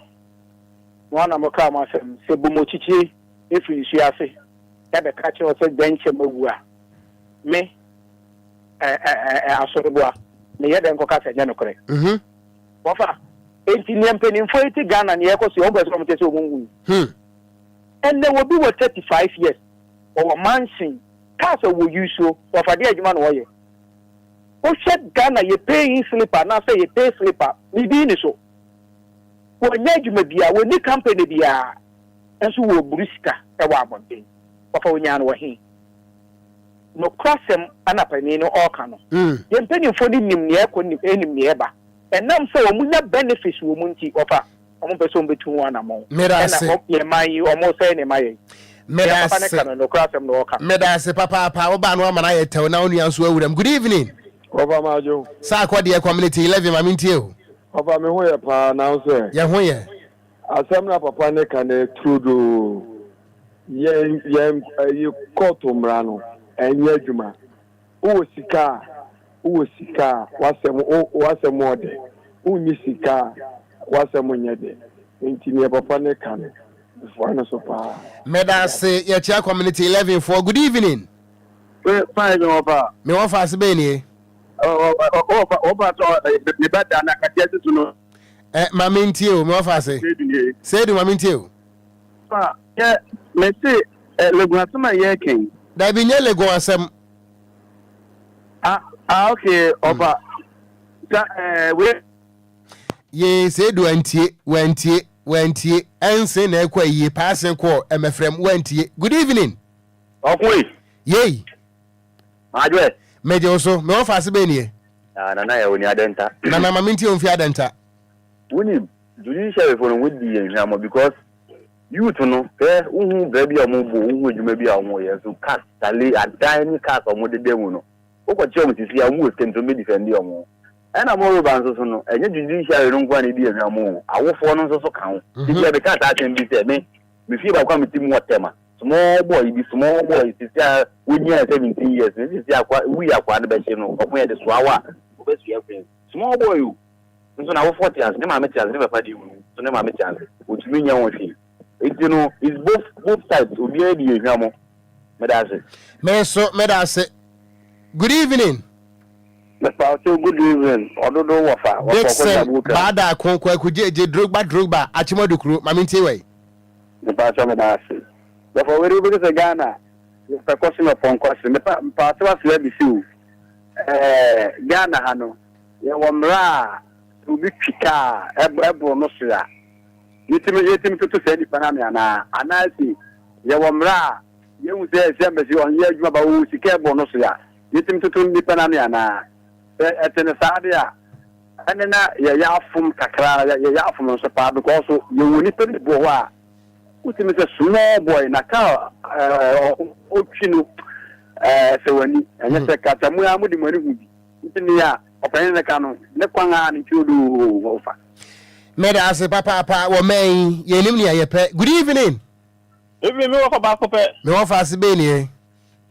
Mo ara na mokaa mo asɛm sɛ bɔmɔkyikyie firi nsuo ase bɛka kyerɛ wo sɛ dɛnkyɛm awu a, me, ɛ, ɛ, ɛ, Asɔreboa, meyɛ dɛn kɔka sɛ ɛnyɛ nokorɛ? Wɔfa, enti nea mpanimfoɔ yi te Ghana nea ɛrekɔ so yi, wɔn pɛ sɛ wɔn kyerɛ sɛ wɔn nhui. Ɛnnɛ obi wɔ 35 years, ɔwɔ mansion, cars a ɔwɔ use o, wɔfa deɛ adwuma na ɔyɛ. Wohwɛ Ghana yɛ pay in slip anaasɛ yɛ pay slip a, biribi nni so. Wɔnyɛ adwuma biara, wɔnni company biara, nso wɔreburu sika wɔ abɔnten. Wɔfa wɔnyaa no wɔ he? Nokorasɛm na panin no ɔreka no. Yɛn mpanimfoɔ no nim nea ɛrekɔ nim nea ɛreba. Ɛnam sɛ wɔnya benefits wɔ mu nti, wɔfa, wɔmpɛ sɛ wɔbɛtu ho anammɔn.
Meda ase.
Ɛna yɛn man yi, wɔresɛe nneɛma yɛn.
Meda
Nea papa no
ase.
ka no, nokorasɛm na ɔreka.
Meda ase papaapa. Wo ba no ama no ayɛ tɛw na wo nua nso awuram. Good evening.
Wɔfa Madwo.
Saa akɔ deɛ community 11 ma mentie o.
Papa me ho yɛ paa na wo sɛ.
Yɛ ho yɛ.
Asɛm na papa ne ka no turodoo. Yɛn yɛn ɛyi kɔɔto mmara no ɛnyɛ adwuma. Wowɔ sika a wowɔ sika a w'asɛm wo w'asɛm ɔdɛ. Wonni sika a w'asɛm nyɛ dɛ. Nti neɛ papa ne ka no mefoa no so paa.
Meda ase yɛkyea community 11 foɔ good evening.
Fine me wɔfa.
Me wɔfa ase bɛn nie.
Wɔfa sɛ ne ba da na kateɛ si so no.
Ɛ ma me ntie o me wɔfa ase.
Seidu nie.
Seidu ma me ntie o.
Fa yɛ me se Legon asɛm a yɛ kɛn.
Dabi nyɛ Legon asɛm.
Ah ah okay ɔfa. Sa ɛɛ we.
Yee Seidu antie wantie wantie ɛnse na ɛkɔ ayie paase kɔɔ ɛmɛfrɛm wantie good evening.
Ɔko yi.
Yei.
Adwoɛ.
Megye wo so. Me wɔfa ase bɛn nie?
Ah, Nana yɛ oni adɛnta.
Nana ma mentie wo mfi adɛnta.
Wonim, judiciary fo no wɔdi yɛn hwammɔ because youth no hwɛ wohu brɛ bi a wɔn bɔ wohu adwuma bi a wɔn yɛ so cars tale adan ne cars a wɔn deda mu no wokɔkye wɔn sisi a wɔn wɔ sika nti wɔn bɛ defend wɔn ho ɛna moreover nso so no ɛnyɛ judiciary no nko a na edi yɛn hwammɔ o awofoɔ no nso so ka ho ebi a bɛka saa asɛm bi sɛ me me fie baako a me ti mu wɔ tɛma small boy bi small boy sisi a wonyaa 17 years ne sisi akwa wuyi akwa no bɛhye no ɔko yɛ de soa wa wobɛsua friends small boy o nso n'awofoɔ te ase ne maame te ase ne papa deɛ wu nso ne maame te ase otumi nyɛ ho hwee nti no it's both both sides obiara di ehwa mo meda ase.
Me nso meda ase. Good evening.
Mepawkyɛw good evening ɔdodo wɔfa wɔfa
Dickson
ɔkɔgya
Baadaako Kwaku Gyegye Drogba Drogba Akyemɔdukuro ma mentie wai.
Mepawkyɛw meda ase. Wɔfa wei de wobɛka sɛ Ghana yɛpɛ kɔse na ɔpɔnkɔ ase mepa mepawkyɛw afei abisi o ɛɛ Ghana ha no Yɛwɔ mmara a sɛ obi twi kaa a ɛboro no so a, yetumi yetumi toto saa nipa no ano anaa? Anaasɛ yɛwɔ mmara a yehu sɛ sɛ mbɛsi ɔnyɛ adwuma ba ɔwɔ sika ɛboro no so a, yetumi toto nipa no ano anaa? Sɛ ɛte no saa de a, ɛne na yɛyɛ afom kakra, yɛyɛ afom nso paa because yɛwɔ nipa bi wɔ hɔ a wotumi sɛ small boy na kaa ɔtwi no ɛsɛ w'ani, ɛnyɛ sɛ kasa mu a mode mo ani hu bi. Nti nea ɔpanyin no ka no, ne kwan ara ne turodoo ɔfa.
Meda ase papaapa wɔ mɛn yi yɛnim nea yɛpɛ. Good evening.
Evening me wɔfa baako pɛ.
Me wɔfa ase bɛn nie.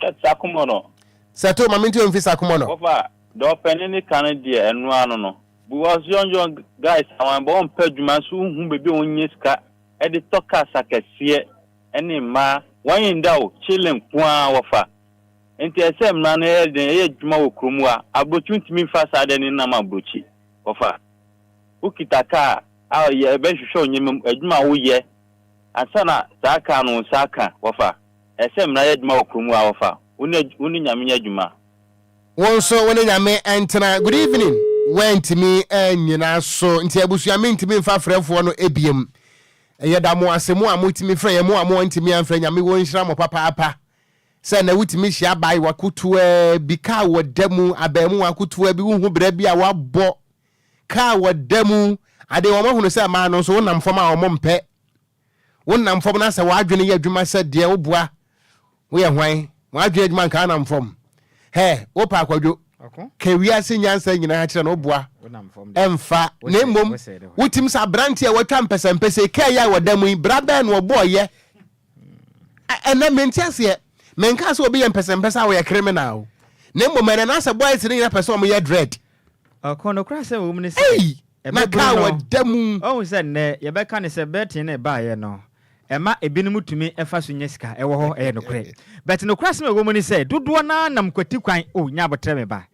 Sɛ Sakumono.
Sɛto ma mente omfi Sakumono.
Wɔfa deɛ ɔpanin no ka no deɛ ɛno ara no no. Because young young guys a wɔn bɔ wɔn pɛ adwuma nso wohu baabi a wɔn nya sika ɛde tɔ cars akɛseɛ ɛne mmaa wɔn nda o chilling nko ara wɔfa. Enti ɛsɛ sɛ mmara no yɛ den, ɛyɛ adwuma wɔ kurom ha. Aburokyi ntumi mfa saa adeɛ no nnam aburokyi. Wɔfa. Wokita kaa a, yɛbɛhwehwɛ wo nneɛma mu, adwuma a woyɛ ansa na saa kaa no wo nsa aka. Wɔfa. Ɛsɛ sɛ mmara yɛ adwuma wɔ kurom ha. Wɔfa. Wo ne wo ne Nyame nyɛ adwuma.
Wo nso wo ne Nyame ntena. Good evening. Woantumi annyina so nti abusua mentumi mfa frɛfoɔ no biom. Yɛda mo ase mo a motumi frɛ yɛn, mo a moantumi amfrɛ Nyame wɔ nhyira mo papaapa. Sɛ na wotumi hyia abaayewa ketewaa bi kaa wɔ da mu, abaamuwa ketewa bi, wohu bra bi a wabɔ kaa wɔ da mu. Ade wɔn ahunu sɛ mmaa no nso wonam fam a wɔn mpɛ. Wonam fam na sɛ w'adwene yɛ adwuma sɛ deɛ woboa woyɛ hwan? W'adwene adwuma nka anam fam. Hɛ, wopɛ akwadwo. Ka wiase nyansa nyinaa kyerɛ no woboa. Ɛmfa. Na mmom wotim sɛ aberante a watwa mpɛsɛmpɛsɛ kaa yi a wɔ da mu yi, bra bɛn na ɔbɔɔyɛ? Ɛnɛ mente aseɛ. Menkaa sɛ obi yɛ mpɛsɛmpɛsɛ a ɔyɛ criminal o. Na mmom ɛnɛ na asɛ boys no nyina pɛ sɛ ɔmo yɛ dread.
Ɔko nokorɛ asɛm wɔ mu ne sɛ,
Ei! Na
ɛbɛboro
kaa
no,
wɔ da mu.
Woahu sɛ nnɛ yɛbɛka no sɛ betting no ɛbaeɛ no, ɛma ebinom tumi fa so nya sika, ɛwɔ hɔ, ɛyɛ nokorɛ. But nokorɛ asɛm a ɛwɔ mu ne sɛ, dodoɔ no ara nam kwati kwan, oh, nya aboterɛ me ba.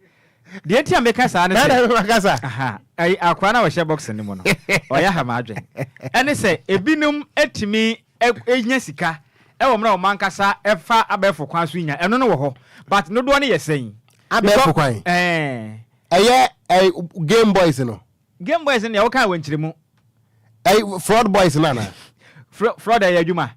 Deɛ nti a meka saa ne sɛ, aha, ɛyi, akoa no a ɔhyɛ box no mu no, ɔyɛ aha m'adwene. Ɛne sɛ, ebinom tumi nya sika wɔ mmerɛ a wɔn ankasa fa abɛɛfo kwan so nya, ɛno no wɔ hɔ, but dodoɔ no yɛ sɛn?
Abɛɛfo kwan?
Ɛɛ.
Ɛyɛ ɛɛ game boys no.
Game boys no deɛ wokaa wɔ nkyerɛmu.
Ɛy fraud boys no anaa?
Fraud ɛyɛ adwuma.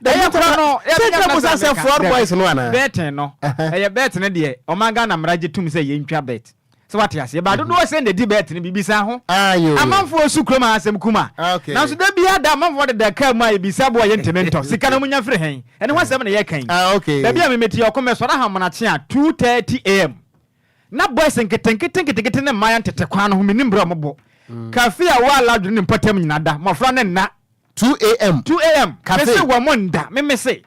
Ɛyɛ korɔ no. Sɛ nkyerɛ mo sɛ fraud boys no anaa?
Betting no. Ɛyɛ bet no deɛ ɔman Ghana mmara gye tom sɛ yɛntwa bet. Sɛ wate aseɛ. Ba dodoɔ sɛn na ɛdi bet no bibisa ho. Amanfoɔ su kurom ha asɛm kuma. Nanso da biara da amanfoɔ deda kaa mu a yɛbisa boɔ yɛntumi ntɔ. Sika no monya firi hɛn? Ɛno ho asɛm na yɛka yi. Baabi a me mete ɔko mɛsɔre ahamonakye a 2:30 am. Na boys nketenkete nketenkete ne mmayewa ntete kwan no ho, mennim berɛ a wɔbɔ. Cafe a ɛwɔ Aladro ne mpɔtam nyinaa da, mmɔfra no nna.
2am.
2am.
Cafe.
Mese wɔn nda, me mese.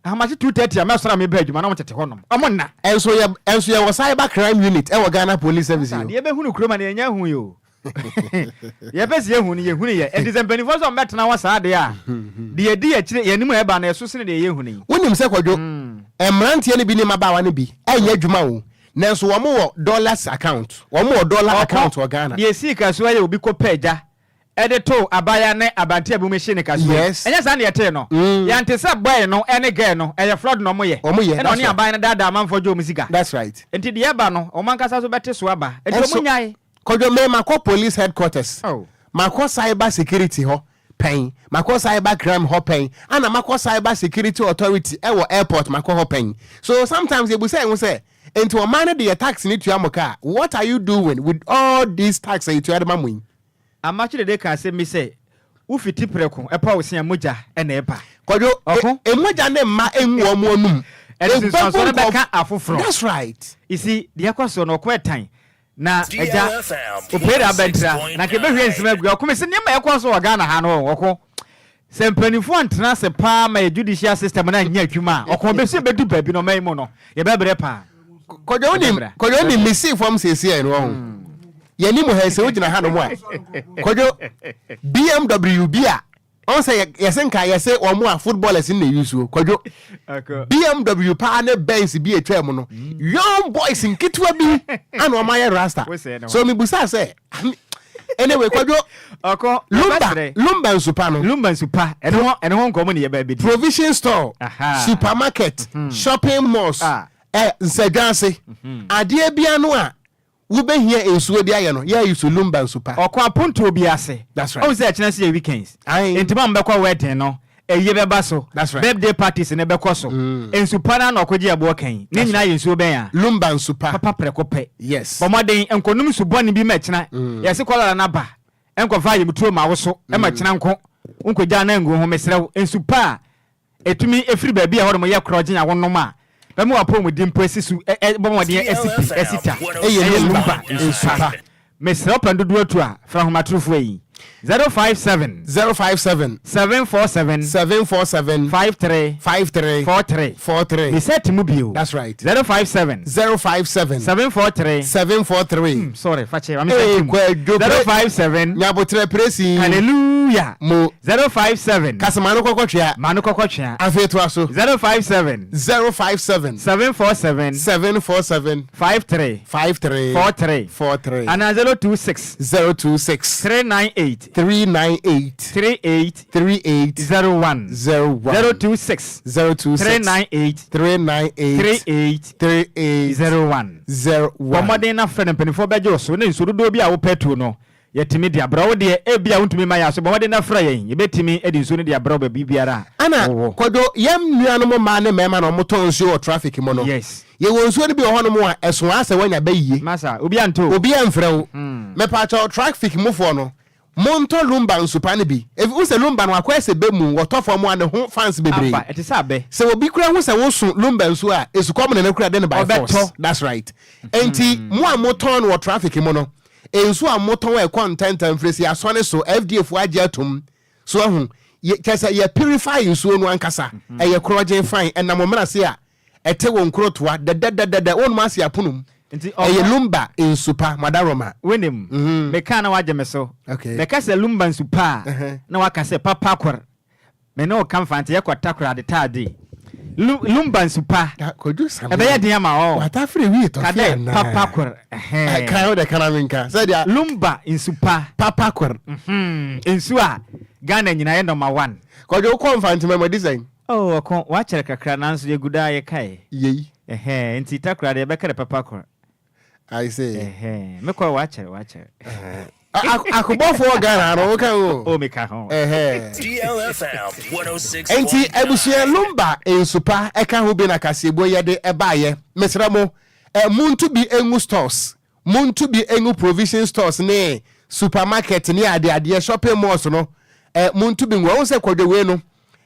Ahomakye 2:30 a mɛsɔre a meba adwuma na wɔn tete hɔnom, wɔn nna.
Ɛnso yɛ, ɛnso yɛwɔ cyber crime unit ɛwɔ Ghana Police Service yi o.
Deɛ yɛbɛhunu kurom a na yɛnya hui o. Yɛpɛ sɛ yɛhu no, yɛhunu yɛ. Enti sɛ mpanimfoɔ sɛ wɔbɛtena hɔ saa deɛ a, deɛ ɛdi akyire, yɛn anim a ɛba no, ɛso sene deɛ yɛhunu yi.
Wonim sɛ Kwadwo, mmeranteɛ no bi ne mmabaawa no bi nyɛ adwuma o, nanso wɔn wɔ dollars account, wɔn wɔ dollar account wɔ Ghana.
Deɛ ɛsii kasuwa yɛ obi kɔpɛ agya de too abaayewa ne aberanteɛ bi mu hyee no kasuwa yi. Ɛnyɛ saa na yɛtee no. Yɛante sɛ boy no ne girl no, ɛyɛ fraud na wɔyɛ.
Wɔyɛ,
Ɛna
that's
ɔne
right.
abaayewa no daadaa amanfoɔ gye wɔn sika.
That's right.
Enti deɛ ɛba no, wɔn ankasa nso bɛte so aba. Enti
Ɛnso,
wɔn nnyae.
Kwadwo, me makɔ police headquarters, makɔ cyber security hɔ pɛn, makɔ cyber crime hɔ pɛn, ɛna makɔ cyber security authority ɛwɔ airport makɔ hɔ pɛn. So sometimes yɛbusa yɛn ho sɛ, Nti ɔman no de yɛ tax no tua mo ka a, what are you doing with all these tax a yɛtua de ma mo yi?
Amakye Dede ka asɛm bi sɛ, Wo fiti prɛko ɛpa wo se a mogya na ɛba.
Kwadwo,
Ɔko.
e, mogya ne mma ngu wɔn anum.
Ɛde
Ɛbɛgu
nsunsuansoɔ no
nkurɔfo.
bɛka afoforɔ.
That's right.
You see, deɛ ɛkɔ soɔ no, ɔko ɛtan. Na agya, opue da abɛntira, na nka ɛbɛhwie nsɛm agu. Ɔko, mese nneɛma a ɛkɔ so wɔ Ghana ha no, ɔko. Sɛ mpanimfoɔ antena ase paa ma yɛ judicial system no anyɛ adwuma a, ɔko bɛsi ɛbɛdu baabi no ɔman yi mu no, yɛbɛbrɛ paa.
Kwadwo wonim,
Yɛbɛbrɛ.
Kwadwo wonim, mesii fam seesei no, wahu. Yɛnim ha yi, sɛ wogyina hanom a, Kwadwo, BMW bi a, ɔn sɛ yɛse nka yɛse wɔn a footballers no na ɛyi suo, Kwadwo, BMW paa ne Benz bi atwa mu no, young boys nketewa bi ana wɔn ayɛ rasta. So mebusaa sɛ, anyway, Kwadwo,
Ɔkɔ,
Lumba,
yɛbɛsrɛ.
Lumba nsupa no.
Lumba nsupa, ɛno ho, ɛno ho nkɔmmɔ ne yɛbɛ bɛdi.
Provision store,
Aha.
supermarket, shopping malls,
Ah.
eh, nsadwa ase. Adeɛ bia no a wobɛhia nsuo de ayɛ no, yɛ use Lumba nsupa.
Ɔkɔ apontoɔ bi ase.
That's right.
Ɔhu sɛ ɛkyena nso yɛ weekends.
Aye.
Nti mo a mobɛkɔ wedding no, ayie bɛba so.
That's right.
Birthday parties no bɛkɔ so. Nsu pa no ara na ɔkɔgye ɛboɔ kan yi. Ne
That's
nyinaa yɛ nsuo bɛn a?
Lumba nsu pa.
Papa prɛko pɛ.
Yes.
Bɔ mmɔden nkɔnom nsu bɔne bi ma ɛkyena. Yɛse kɔlera no aba. Nkɔfa ayamtuo ma wo so ma ɛkyena nko. Wonkɔgyaa no angu wo ho. Mesrɛ wo, nsu pa a ɛtumi firi baabi a ɛhɔnom yɛ korɔgyen a wonom a, bɛma w'apɔwmuden mpo asi so, bɔ mmɔden asi pi, asi ta.
Ɛyɛ Lumba nsu pa.
Mesrɛ wo pɛn dodoɔ tu a, frɛ ahomatorofoɔ yi, 057.
057.
747.
747.
53.
53.
43.
43.
Mesɛ te mu bio.
That's right.
057.
057.
743.
743.
Sorry, fakyɛ, ma mesɛ te mu.
Kwadwo.
057.
Nyabotrɛ presi.
Hallelujah.
Mo.
057.
Kasa ma no kɔkɔ twea.
Ma no kɔkɔ twea.
Afei toa so.
057.
057.
747.
747.
53.
53.
43.
43.
Anaa 026.
026.
398.
398.
38.
38.
01.
01.
026.
026.
398.
398.
38.
38.
01.
01.
Bɔ mmɔden na frɛ no, mpanimfoɔ bɛgye wo so, na nsuo dodoɔ bi a wopɛ tuo no, yɛatumi de abrɛ wo. Deɛ ebia wontumi mma yɛn aso, bɔ mmɔden na frɛ yɛn, yɛbɛtumi de nsuo no de abrɛ wo baabi biara a
Ɛna
wowɔ.
Kwadwo, yɛn nuanom mmaa ne mmarima na wɔtɔn nsuo wɔ traffic mu no,
Yes.
yɛwɔ nsuo no bi wɔ hɔnom a ɛso ara sɛ woanya bɛ yie.
Masa, obi antɔ o.
Obi amfrɛ wo. Mepaakyɛw, traffic mufoɔ no, montɔ Lumba nsupa no bi. Efi, wohu sɛ Lumba no akɔyɛ sɛ bɛ mu, wɔtɔ fam a ne ho fans bebree.
Aba, ɛte sɛ abɛ.
Sɛ obi koraa hu sɛ woso Lumba nsuo a, esukɔm ne no koraa de no by force.
Ɔbɛtɔ.
That's right. Enti, mo a motɔn no wɔ traffic mu no, Nsu a motɔn a ɛkɔ ntɛmntɛm firi sɛ yɛasɔne so, FDA foɔ agye atom. So ahu? Yɛ, kyerɛ sɛ yɛ purify nsuo no ankasa. Ɛyɛ korɔgyen fine, ɛnam wo mena se a, ɛte wo nkorotoa dɛdɛdɛdɛdɛ, wonom ase apono mu.
Nti
Ɛyɛ
ɔmo.
Lumba nsu pa, Madaroma.
Wonim, mekaa na wagye me so.
Okay.
Mɛka sɛ Lumba nsu pa a, na waka sɛ papa kor. Me ne wo ka mfa nti yɛkɔ Takoradi taadi. Lu, Lumba nsu pa.
Da, Kojo Same.
Ɛbɛyɛ den ama wo.
Watafere wi tɔfe
Ka dɛ
anaa?
papa kor. Ɛhɛn.
Kan wo dɛ ka na menka. Sɛ deɛ.
Lumba nsu pa.
Papa kor.
Mhm. Nsu a Ghana nyinaa yɛ number one.
Kojo wokɔ Mfantema mu adi sɛn?
Oh, ɔko, wakyɛre kakra nanso yɛgu daa yɛkae.
Yei.
Ɛhɛn, nti Takoradi yɛbɛka dɛ papa kor.
I see.
Ɛhɛn, me kɔ wakyɛre wakyɛre.
Akobɔfoɔ Ghana no woka ho.
Oh, meka ho.
DLFM 106.9.
Enti abusua Lumba nsupa ɛka ho bi na kaseɛbuo yɛde ɛbaayɛ. Mesrɛ mo, eh, monto bi ngu stores, monto bi ngu provision stores ne supermarket ne adeadeɛ shopping malls no, eh, monto bi ngu. Ɔhu sɛ kwadwo wei no,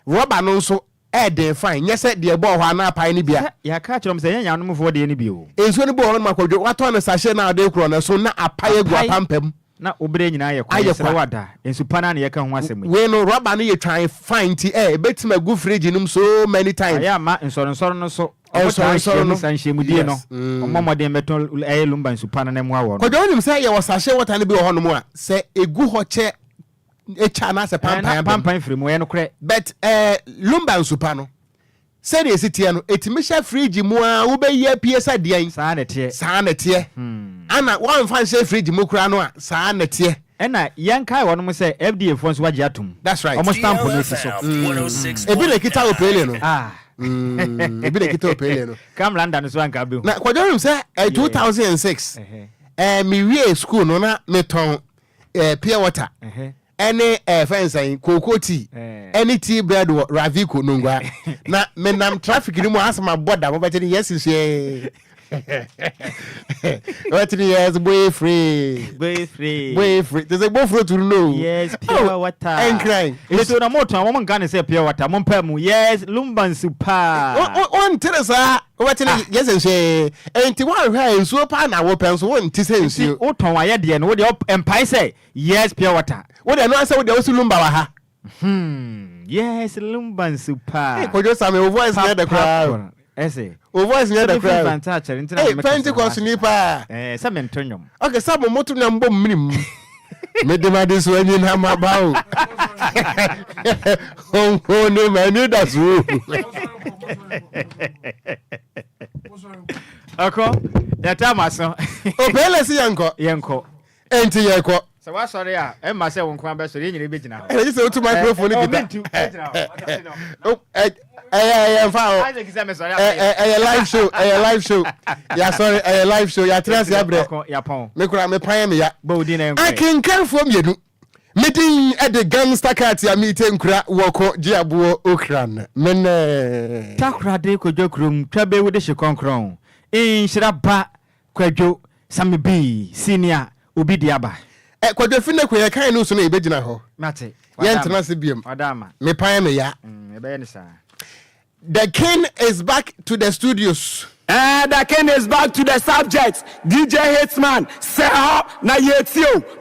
rɔba no nso Ɛyɛ den fine, nyɛ sɛ deɛ ɛbɔɔ hɔ anaa apae no bi a.
Sɛ yɛaka akyerɛ wɔn sɛ, Ɛnyɛ nyanomfoɔ deɛ no bi o.
Nsuo no bi wɔ hɔ nom a kwadwo, watɔn no sachet no a ɔde rekorɔ no so na apae agu
Apae
apampam.
na wo berɛ nyinaa ayɛ kwa,
Ayɛ
yɛsrɛ
kwa.
wo ada, nsu pa no ara na yɛreka ho asɛm yi.
Wei no, rɔba no yɛ twan fine nti ɛ, ɛbɛtumi agu fridge no mu so many times.
Ayɛ ama nsɔrensɔre no nso, wɔtaa
Nsɔrensɔre
hyia mu
no,
saa nhyiamudie no,
yes, mm.
wɔmmɔ mmɔden mmɛtɔ ɛyɛ lumba nsu pa no na mmoa wɔn.
Kwadwo wonim sɛ yɛwɔ sachet water no bi wɔ hɔnom a, sɛ ɛgu hɔ kyɛ etwa anaasɛ pampan abam.
Pampan firi mu, ɛyɛ nokorɛ.
But eh, lumba nsupa no, sɛdeɛ ɛsi teɛ no, ɛtumi hyɛ fridge mu ara, wobɛyi apue sɛ deɛn.
Saa na ɛteɛ.
Saa na ɛteɛ. Ana woamfa nhyɛ fridge mu koraa no a, saa na ɛteɛ.
Ɛna yɛnkae wɔnom sɛ FDA foɔ nso agye atom.
That's right.
Wɔn stamp no si so.
Ebi na ɛkita opele no.
Ah.
Ebi na ɛkita opele no.
Kamlanda no so anka bɛhu.
Na Kwadwo wonim sɛ eh, 2006, eh, mewie school no na metɔn eh, pure water ɛne eh, fɛn sɛn kooko tea ɛne tea bread wɔ Ravico Nungua na menam traffic no mu asɛm abɔ da mobɛte ne yɛsi hwee. Wɔtene yes boy free.
Boy free.
Boy free. Te sɛ bofuro turu no.
Yes pure oh, water.
Ɛnkran.
Nsuo na mo tɔn wɔn nka ne sɛ pure water mo mpɛ mu yes lumba nsu paa.
Wɔntere saa wɔtene ah. Yes nsuo nti wɔahwɛ a nsuo paa na wɔpɛ nso wɔnte sɛ nsuo.
Nti wotɔn ayɛ deɛ no wodeɛ mpae sɛ yes pure water.
Wodeɛ no asɛ wodeɛ wosi lumba wɔ ha.
Hmm yes lumba nsu paa.
Hey, Kojo Sami, wo voice nyɛ dɛ koraa.
Ɛsɛ.
Wo voice nyɛ dɛ koraa.
Sɛ mi fi nti
Hey, Pentecost ni paa.
Eh, sɛ mi nto nnwom.
Okay, sɛ mo moto nnwom bɔ mmiri mu. Mede ma de so anyi na ma ba o. Honhom ne ma ani da so.
Ɔkɔ, yɛta ma so.
Opele si yɛnkɔ.
Yɛnkɔ.
Enti yɛkɔ.
Sɛ woasɔre a, ɛmma sɛ wo nko ara bɛsɔre, yɛn nyinaa bɛgyina hɔ.
Ɛna gye sɛ wotu microphone no kita.
Mentu, mɛgyina hɔ.
Ɛyɛ ɛyɛ nfa hɔ.
Isaac sɛ mesɔre a.
Ɛyɛ live show, ɛyɛ live show. Yɛasɔre, ɛyɛ live show, yɛatena ase abrɛ.
Yɛapɔn.
Me kora, me pan yɛ me ya.
Bɔ wo din na yɛnkɔ.
Akenkanfoɔ mmienu. Me din de Gangsta Cat a mete nkura wɔko gye aboɔ okran. Me ne.
Takoradi Kwadwo kurom twa bɛwu de hye kɔnkrɔn. Nhyira ba Kwadwo Sammy B senior obi de aba.
Eh Kwadwo fi ne ko yɛ kan no so na yɛbɛgyina hɔ.
Mate.
Yɛntena ase biom.
Wada ama.
Me pan me ya.
Mm, ɛbɛyɛ ne saa.
The king is back to the studios.
Eh, the king is back to the subject. DJ Hitman, sɛ hɔ na yɛtie o.